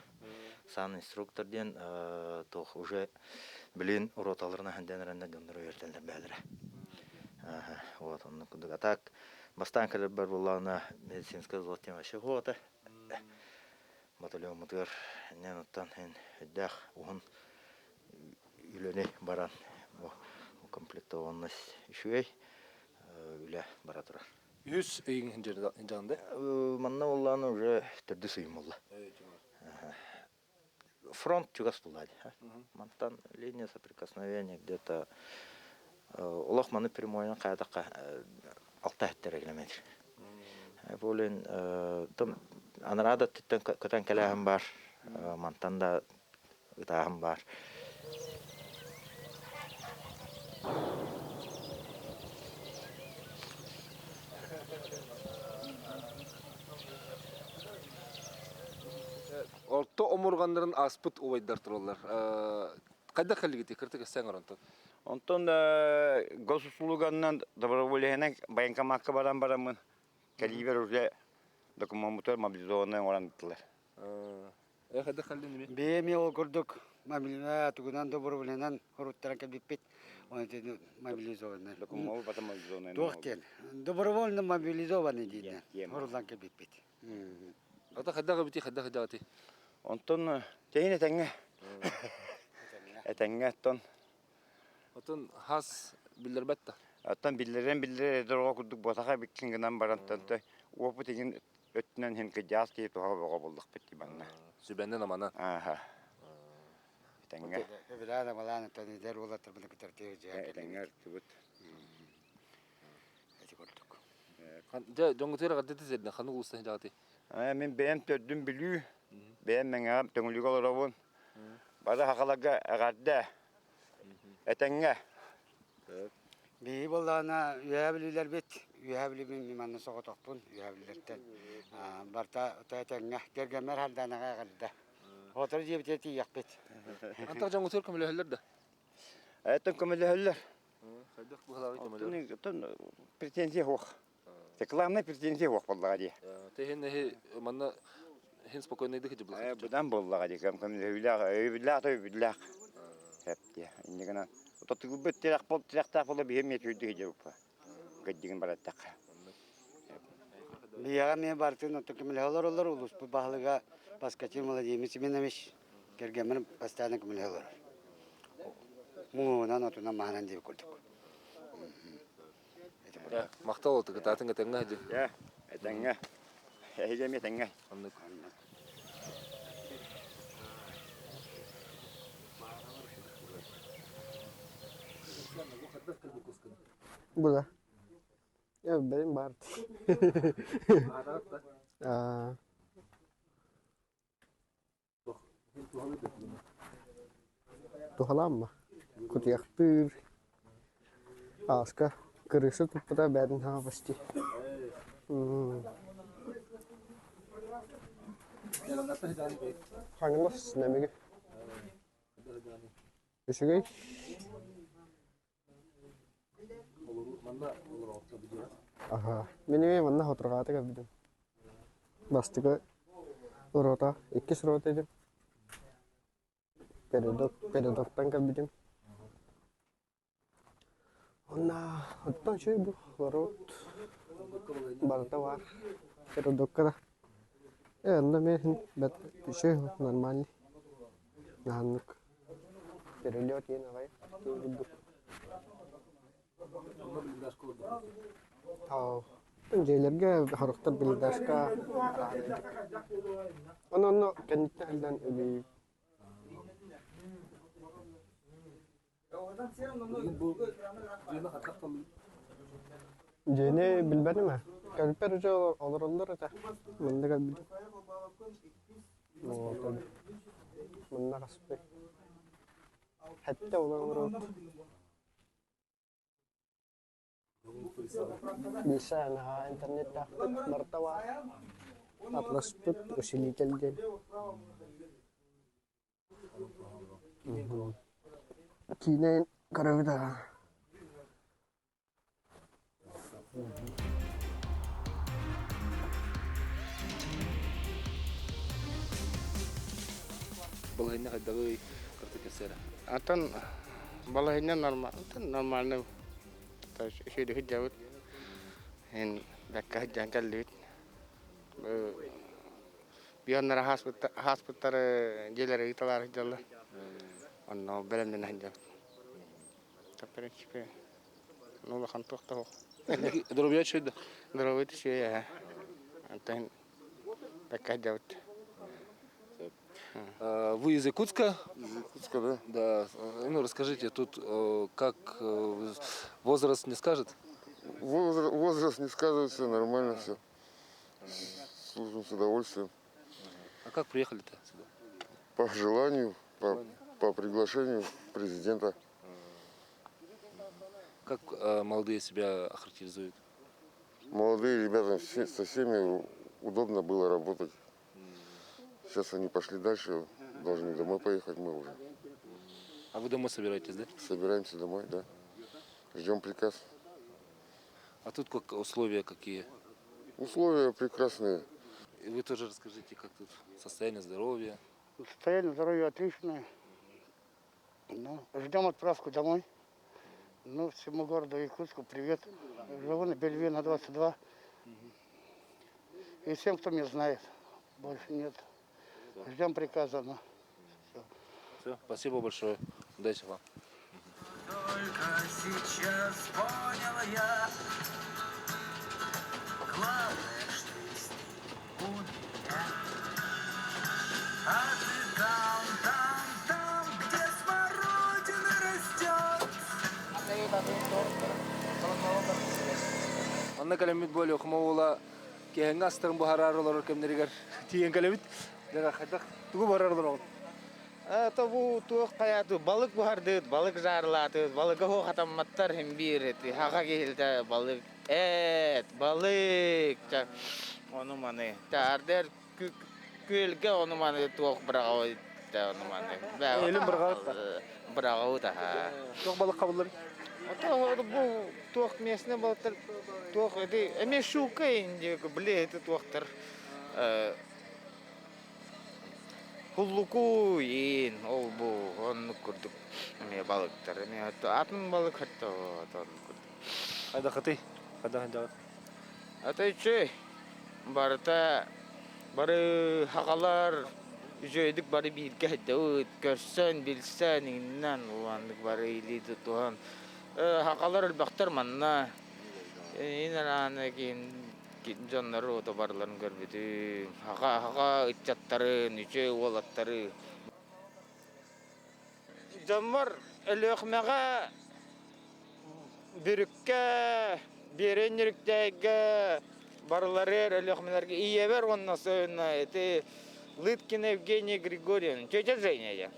Сан-инструктор диэн туох уже билин роталарын аһан эрэннэр дьоннору үөрэтэллэр бээлэрэ. Вот оннук курдук. А так бастаан кэлэрбэр буоллаҕына медицинская взвод диэн вообще хуота. Батальоммутугар иннин оттон эн өйдөөх уһун үлэни баран бу укомплектованность үчүгэй үлэ бара турар. Үс ыйын дьаһанды? Манна буоллаҕына уже төрдүс ыйым буолла. Фронт чугас буолла дии. Мантан линия соприкосновения где-то олох маны прямойынан хайатахха алта хэттэрэ километр. Болин анараа да өттүттэн көтөн кэлээһин бар, мантан да ытааһын баар. Орто омурҕаннарын ааспыт убайдар тураллар. Хайдах кэллигитий кыртык эссэҥ оронтон? Онтон госуслуганнан доброволеһынан военкомакка баран бараммын кэлиибэр уже докумуоммутугар мобилизованнай оҥорон ыыттылар. Бэйэм ол курдук мобильнай тугунан добровольнан хоруттаран кэлбиппит. Оны мобилизованный. Туох диэн? Добровольно мобилизованный диэн хоруллан кэлбиппит. Ата хайдах эбити хайдах хайдах Онтон тэйин этэҥҥэ. Этэҥҥэ оттон. Оттон хас биллэрбэт да. Оттон биллэрэн биллэрэр дорого курдук буотаха биккин гынан баран опыт игин өттүнэн иһин кыдьаас киһи туһа бөҕө буллахпыт дии манна. Сүбэнэн амана. Ааха. Этэҥҥэ. Эбилээн амалаан оттон эдэр уолаттарбын кытары тиһэ Этэҥҥэ ыртыбыт. Эти курдук. Дьэ, дьоҥҥутугар эҕэрдэ сирдэн ханнык улуустан сылдьаҕытый? Мин бэйэм төрдүм Бүлүү, бэйэм Мэҥэҕэ Төҥүлүгэ олоробун. Бары сахаларга эҕэрдэ. Этэҥҥэ. Биһиги буоллаҕына Үөһээ Бүлүүлэрбит, Үөһээ Бүлүүбүн мин манна соҕотохпун, Үөһээ Бүлүүлэртэн. Барыта этэҥҥэ, кэргэммэр Хардаанаҕа эҕэрдэ. Оҕотор дьиэбитигэр тиийиэхпит. Антах дьоҥҥутугар көмөлөһөллөр да? Эттэн көмөлөһөллөр. Хайдах быһалааҕый көмөлөһөр? Оттон претензия суох. Рекламнай претензия суох буоллаҕа дии. Тэһин эһи манна хин спокойнайдык хидьы Быдан буоллаҕа дии, көмөлөһүүлээх, өйөбүллээх да өйөбүллээх. Сөп дии. Инньэ гынан тотугулбут тирэх тирэхтээх буола биһи эмиэ түүрдү хидьы Кырдьыгын бараттахха. Биһиэхэ эмиэ барытын оттон көмөлөһө олороллор улууспут баһылыга Паскачев Владимир Семенович. Кэргэммин постоянно көмөлөһө олорор. Муҥунан, отунан, маһынан диэбит курдук. Махтал кытаатын этэҥҥэ сылдьын. Дьэ, этэҥҥэ. Эһиги эмиэ этэҥҥэ. Оннук. Бу да. Бэйэм баар. Туһалаама кутуйахтыыр ааска кырыыса туппута бээтин хаҕа почти Хаҥалас Нэмиги Үчүгэй Аһаа, мин эмиэ манна хотурҕаата кэлбитим. Бастакы рота, иккис рота этим. Передок, передоктан кэлбитим. Уонна оттон үчүгэй бу ворот барыта баар. Передокка да. Э, онно эмиэ иһин бэрт үчүгэй нормальный. Наһаннык Перелет диэн аҕай курдук. Дьиэлэргэ сорохтор блиндажка араанайдык. Онон онно кэнниттэн сылдьан үлүйүү. Дьиэни билбэтим ээ. Кэлбиппэр уже олороллор этэ. Манна кэлбитим. Манна хаспый. Хэттэ улан олоробут. Билсэ наһаа интернеттаахпыт барыта баар. Атласпыт усилитель диэн. Киинэ көрөбүт аҕа. Балаһыанньа хайдаҕый кырта кэпсээрэ. Атын балаһыанньа нормальный үчүгэйдик дьабыт ин бэккэ сылдьан кэллибит Бионнара хааспыттар дьиэлэри ыыталаары сылдьаллар. Онно бэлэмнэнэ сылдьабыт. В принципе, ну улахан туох да суох. Здоровье үчүгэй да? Здоровье үчүгэй ээ. Онтон бэккэ сылдьабыт. Вы из Якутска? Из Якутска, да. Да. Ну, расскажите, тут как возраст не скажет? Возраст, возраст не сказывается, нормально все. Служим с удовольствием. А как приехали-то сюда? По желанию, по приглашению президента. Как молодые себя охарактеризуют? Молодые ребята, все, со всеми удобно было работать. Сейчас они пошли дальше, должны домой поехать мы уже. А вы домой собираетесь, да? Собираемся домой, да. Ждем приказ. А тут как условия какие? Условия прекрасные. И вы тоже расскажите, как тут состояние здоровья? Состояние здоровья отличное. Ну, ждем отправку домой. Ну, всему городу Якутску привет. Живу на Бельве на 22. И всем, кто меня знает. Больше нет. Ждем приказа. Ну. Все. Все, спасибо большое. Удачи вам. Только сейчас понял я, главное, что есть у меня. А ты там, там, там, где смородина растет. Манна кэлэммит буолуох уола киэһэҥҥэ астарын буһараары олорор кэмнэригэр тиийэн кэлэбит. Дьэ хайдах тугу буһарар олороҕут? Это бу туох хайааты балык буһардыыт, балык жаарлаатыт, балыга хатамматтар хим биир эти хаха киһилтэ балык эт, балык ону маны ардер күөлгэ ону маны туох быраҕабыт ону маны Элин быраҕабыт быраҕабыт аха Туох балык хабыллар? Ото бу туох местный балыктар туох эти эме щука инди бле это туохтар Куллуку иин ол бу оннук курдук эмиэ балыктар эмиэ атын балык хатта оннук курдук. Хайдахытый? Хайдах сылдьаҕыт? Ата үчүгэй. Барыта бары хахалар. Үчүгэйдик бары бииргэ сылдьабыт, көрсөн, билсэн, иҥнэн, улааннык бары илии тутуһан. Сахалар элбэхтэр манна. Ин киин дьоннору ото барыларын көрбүтүм. Саха саха ыччаттарын, үчүгэй уолаттары. Дьоммор Өлүөхүмэҕэ Бүрүккэ, Биэрэн Нүрүктээйгэ барыларыгар Өлүөхүмэлэргэ ийэбэр уонна особенно ити Лыткина Евгения Григорьевна, тетя Женя я.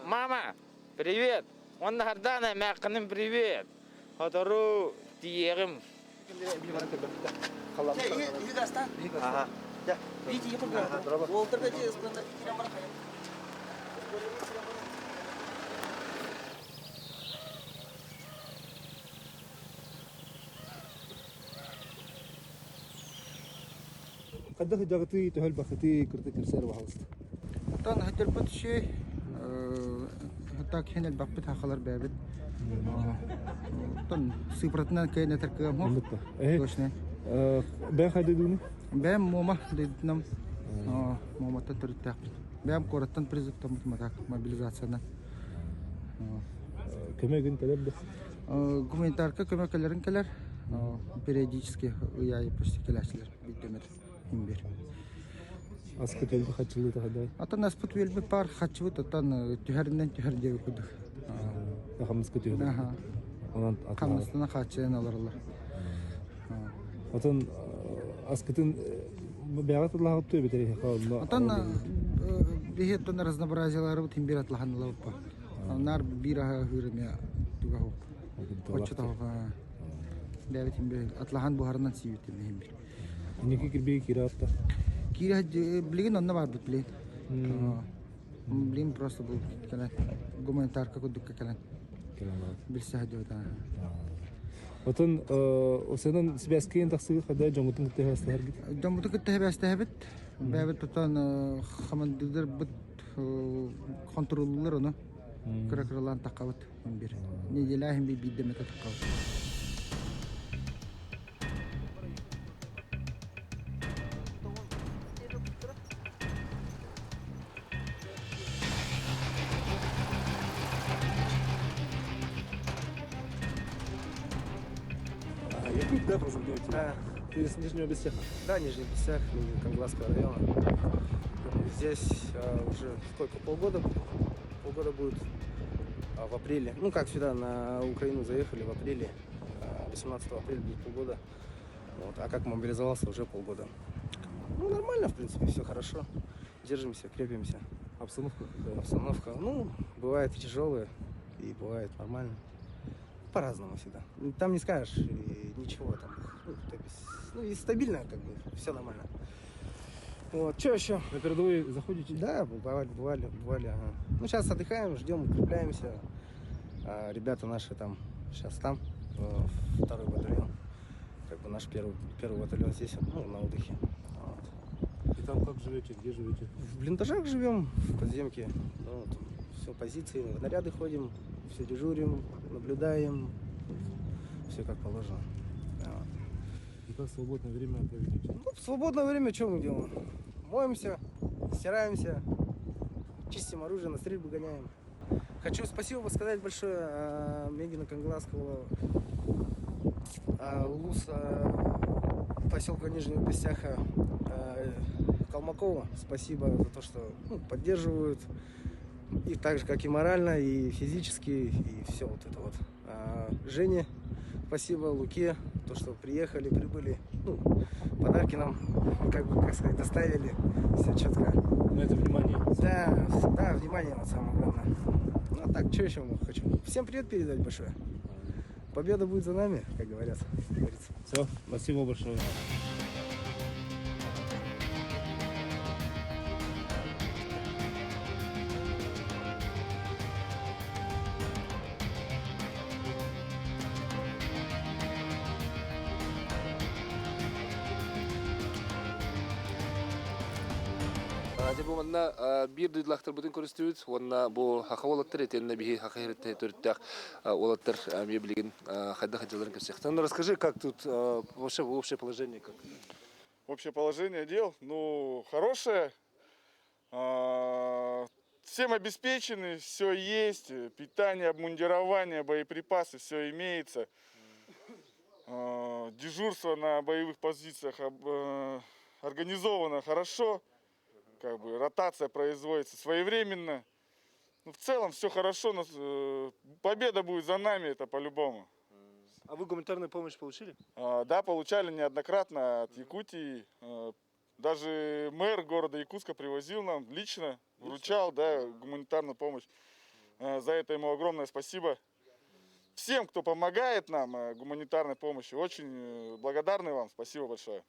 Мама, привет! Уонна Хардана эмээххиним привет! Сотору тиийиэҕим. Хайдах дьаҕытыы төһөл бахытыы кырты кирсэр баһалыста. Оттон хатырбыт ши так хен элбахпыт хахалар бэбит. Оттон сыпратынан кэйн этер кыам хох. Точно. Бэм хайда дууну? Бэм мома дединам. Моматтан төрүттээхпит. Бэм куораттан призывтаммыт матак мобилизациянан. Көмө күн кэлэр да? Гуманитарка көмө кэлэрин кэлэр. Периодически ый аайы почти кэлээччилэр биирдэмэр имбир. Аскыт өлбү хаччылыыта хайдай? Атын аспыт үөлбүт паар хаччыбыт оттон түһэринэн түһэр диэби курдук. Хамнаска түһэр. Онон Хамнастана хааччыйан олороллор. Отон аскытын бэҕэ тыллаһыт туй битэр Отон биһиэттэн разнообразияларыбыт имбир атлаһанылабыппа. Наар биир аһа ыһыыр эмиэ туга хоп. Оччотоҕо бэйэбит имбир атлаһан буһарынан сиибит имбир. Инники кирбиги киирэ атта? Киирэ билигин онно барбыт билигин. Билигин просто бу кэлэн гуманитарка курдукка кэлэн билсэ сылдьыбыт. Отон осенан сибээскиин тахсыы хада дьоҥутун кытта хэбээстэһэргит? Дьоммутун кытта хэбээстэһэбит. Бэйэбит тутан хамандыырдарбыт хонтуруоллуулар ону. Кыра-кыралаан таххабыт бир. Неделя иһин биирдэ эмэтэ таххабыт. Якут, да, просто Да. Ты с Нижнего Бесяха? Да, Нижний Бесях, Кангласского района. Здесь уже сколько, полгода? Полгода будет в апреле. Ну, как сюда, на Украину заехали в апреле. 18 апреля будет полгода. Вот. А как мобилизовался, уже полгода. Ну, нормально, в принципе, все хорошо. Держимся, крепимся. Обстановка? Обстановка, ну, бывает и тяжелая, и бывает нормально. По-разному всегда. Там не скажешь и ничего там. Ну, то есть, ну, и стабильно, как бы, все нормально. Вот, что еще? На передовой заходите? Да, бывали, бывали, бывали. Ага. Ну, сейчас отдыхаем, ждем, укрепляемся. А, ребята наши там, сейчас там, второй батальон. Как бы наш первый, первый батальон здесь, ну, на отдыхе. Вот. И там как живете, где живете? В блиндажах живем, в подземке. Ну, там все позиции, в наряды ходим, все дежурим, наблюдаем. Все как положено. Вот. И как свободное время проведете? Ну, в свободное время что мы делаем? Моемся, стираемся, чистим оружие, на стрельбу гоняем. Хочу спасибо сказать большое Мегину Кангласского, Улуса, поселка Нижнего Бесяха, Калмакову. Спасибо за то, что ну, поддерживают. И так же, как и морально, и физически, и все вот это вот. Жене спасибо, Луке, то, что приехали, прибыли. Ну, подарки нам, как бы, как сказать, доставили. Все четко. Ну, это внимание. Да, да, внимание, вот самое главное. Ну, а так, что еще хочу? Всем привет передать большое. Победа будет за нами, как говорят. Говорится. Все, спасибо большое. Дьэ бу манна биир дойдулаахтарбытын көрүстүбүт уонна бу хаха уолаттар итиэннэ биһи хаха иһириттэн төрүттээх уолаттар эмиэ билигин хайдах дьылларын кэпсиэхтэн. Ну расскажи, как тут вообще общее положение как? Общее положение дел, ну, хорошее. Всем обеспечены, все есть, питание, обмундирование, боеприпасы, все имеется. Дежурство на боевых позициях организовано хорошо, как бы ротация производится своевременно. Ну, в целом все хорошо, но победа будет за нами, это по-любому. А вы гуманитарную помощь получили? Да, получали неоднократно от Якутии. Даже мэр города Якутска привозил нам лично, вручал, да, гуманитарную помощь. За это ему огромное спасибо. Всем, кто помогает нам гуманитарной помощью, очень благодарны вам. Спасибо большое.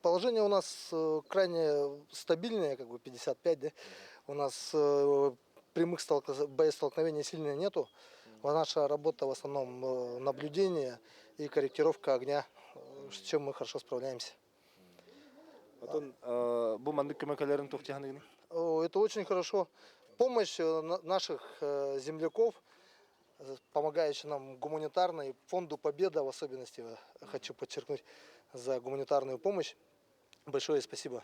Положение у нас крайне стабильное, как бы 55, да? У нас прямых боестолкновений сильно нету. Наша работа в основном наблюдение и корректировка огня, с чем мы хорошо справляемся. Оттон бу маннык көмө кэлэрин туох дии? Это очень хорошо. Помощь наших земляков, помогающих нам гуманитарной, фонду Победа в особенности, хочу подчеркнуть, за гуманитарную помощь. Большое спасибо.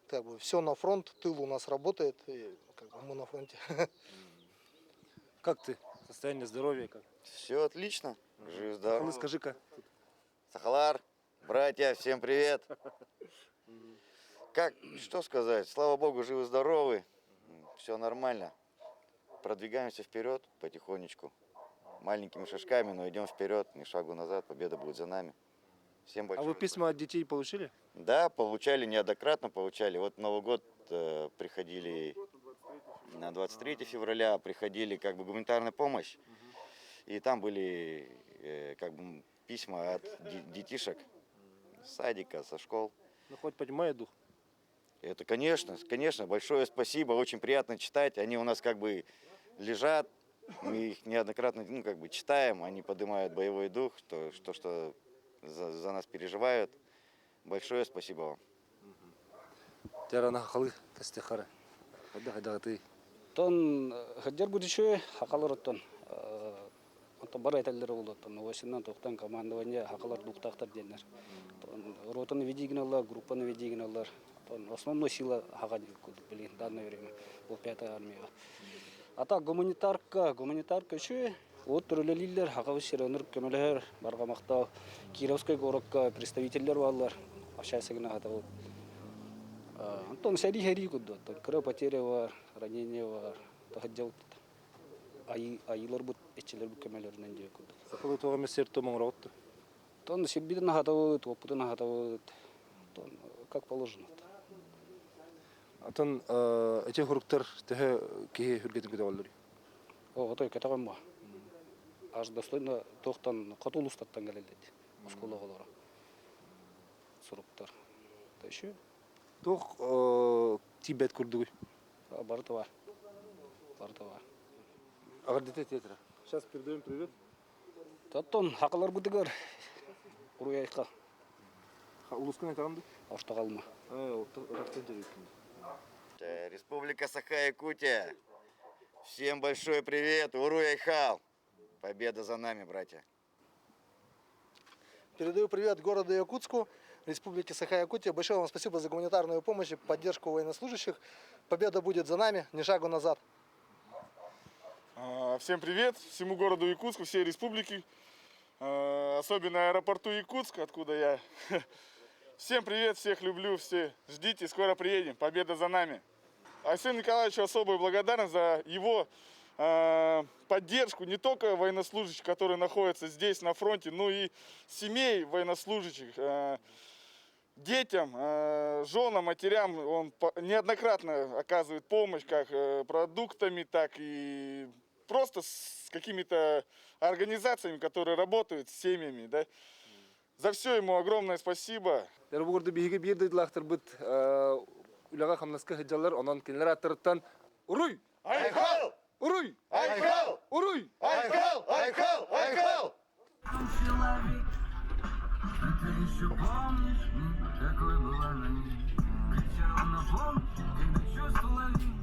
Как бы все на фронт, тыл у нас работает, и как бы мы на фронте. Как ты? Состояние здоровья как? Все отлично. Жив-здоров. Скажи-ка. Сахалар, братья, всем привет. Как, что сказать? Слава богу, живы-здоровы. Все нормально. Продвигаемся вперед потихонечку. Маленькими шажками, но идем вперед, ни шагу назад, победа будет за нами. Всем А большое. вы письма от детей получили? Да, получали, неоднократно получали. Вот Новый год приходили на 23 февраля, приходили как бы гуманитарная помощь. И там были как бы письма от детишек с садика, со школ. Ну, хоть поднимает дух. Это, конечно, конечно, большое спасибо, очень приятно читать. Они у нас как бы лежат, мы их неоднократно, ну, как бы читаем, они поднимают боевой дух, что за нас переживают. Большое спасибо вам. Дьэ, сахалыы кэпсэтиэххэ. Хайдах хайдах Тон хаддер будучи хакалар оттон онтон бары этэллэрэ буолуо новостынан туохтан командование хакалар духтаахтар диэннэр. Ротаны веди гыналлар, группаны веди гыналлар. Основной сила хака блин, в данное время был пятая армия. А так гуманитарка еще вот үлэлииллэр, Сахабыт сирэ көмөлөһөр, барҕа махтал Кировской городка представительдер бааллар. Общайся гына хата вот. Онтон сэрии сэрии курдук, кыра потеря баар, ранение баар, таһырдьа айыыларбыт, иччилэрбит көмөлөрүнэн диэн курдук. Сахалыы туох эмэ сиэр-туом оҥороҕут? Тон сирбитин аһатабыт, уоппутун аһатабыт, тон как положено. Оттон эти суруктар төһө киһи сүргэтин көтөҕөллөр? О, отой көтөҕөн бу. Аж достойно туохтан хоту улуустартан кэлэллэр. Оскуола оҕолоро. Суруктар. То еще Туох тиийбэт курдугуй? Барыта баар. Барыта баар. Эҕэрдэтэ театра. Сейчас передаем привет. Оттон хакаларбытыгар уруй-айхал. Улуускун этаҕын дуу? Орто Халыма. Республика Саха-Якутия. Всем большой привет. Уруй Айхал. Победа за нами, братья. Передаю привет городу Якутску, Республике Саха-Якутия. Большое вам спасибо за гуманитарную помощь и поддержку военнослужащих. Победа будет за нами, ни шагу назад. Всем привет, всему городу Якутску, всей республике, особенно аэропорту Якутск, откуда я. Всем привет, всех люблю, все ждите, скоро приедем, победа за нами. Айсену Николаевичу особую благодарность за его поддержку не только военнослужащих, которые находятся здесь на фронте, но и семей военнослужащих, детям, женам, матерям. Он неоднократно оказывает помощь как продуктами, так и просто с какими-то организациями, которые работают с семьями. Да? За все ему огромное спасибо. Дьэ бу курдук биһиги биир дойдулаахтарбыт үлэҕэ-хамнаска сылдьаллар, онон кинилэр ааттарыттан Уруй! Айхал! Уруй! Айхал! Уруй! Айхал! Айхал! Айхал! Человек, а ты еще помнишь, какой была на ней? Кричала на помощь, когда чувство ловил.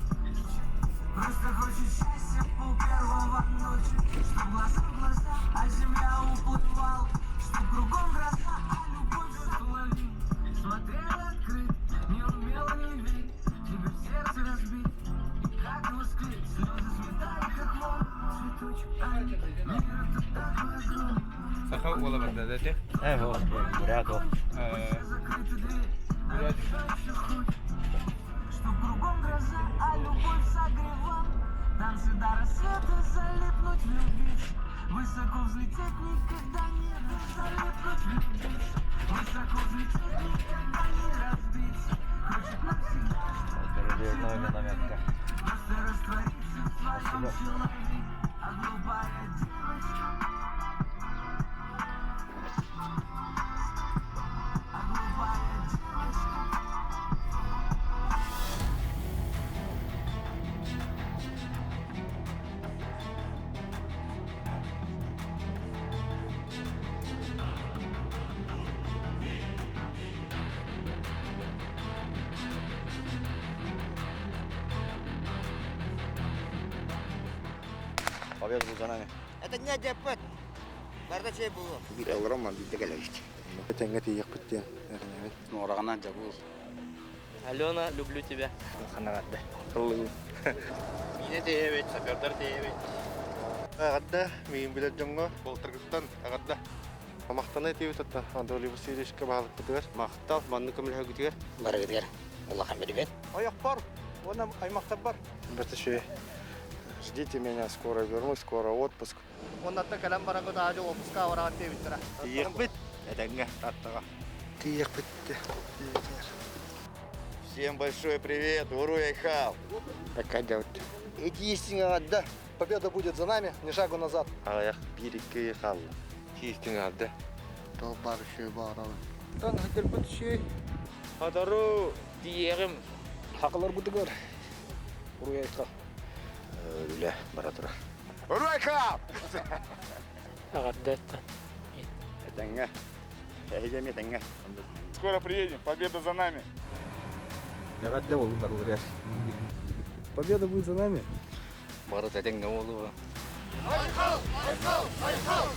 Просто хочет счастья пол первого ночи, Чтоб глаза в глаза, а земля уплывала, Чтоб кругом гроза, а любовь чувство ловил. Саха уола барда да Э, вот, бурят ол. Бурят. Что кругом гроза, а любовь согревал. Танцы до рассвета залипнуть, любить. Высоко взлететь никогда не залипнуть, любить. Высоко взлететь никогда не разбить. Хочет навсегда, Передвижной минометка. просто раствориться в своем человеке. А голубая девочка. А голубая девочка. Победа будет за нами. Это не депет. Барда чей было. Биир олорон биирдэ кэлэбит. Этэҥҥэ тиийиэхпит диэн эрэнэбин. Нуораҕынан дьабыл. Алена, люблю тебя. Ханаҕарда. Миинэ тиэйэбит, сапердар тиэйэбит. Эҕэрдэ, миигин билэр дьоҥҥо Болтаргыттан эҕэрдэ. Махтана этибит атта Анатолий Васильевичка баһылыкпытыгар. Махтал, маннык көмөлөһөгүтүгэр. Барыгытыгар улахан билибет. Ойохпор, уонна аймахтарбар. Бэрт Ждите меня, скоро вернусь, скоро отпуск. Оннатта кэлэн бараҥҥыт аадьы отпуска бараҕат диэбиттэрэ. Тиийиэхпит, этэҥҥэ Тааттаҕа. Тиийиэхпит Всем большой привет, Уруй Айхал! Пока делать. Эти истиҥ эҕэрдэ. Победа будет за нами, ни шагу назад. Аҕыйах биир-икки хаалла. Тиийистиҥ эҕэрдэ. Туох баар үчүгэй баҕарабын. Тан хатырбыт үчүгэй. Сотору тиийиэҕим. Хакылар бутугар. Уруй айхал. Үлэ бара турар. Уруй айхал! Эҕэрдэ Этэҥҥэ. Эһиги эмиэ этэҥҥэ. Скоро приедем, победа за нами. Эҕэрдэ буоллун барыларыгар. Победа будет за нами. Бары этэҥҥэ буолуо. Айхал! Айхал! Айхал!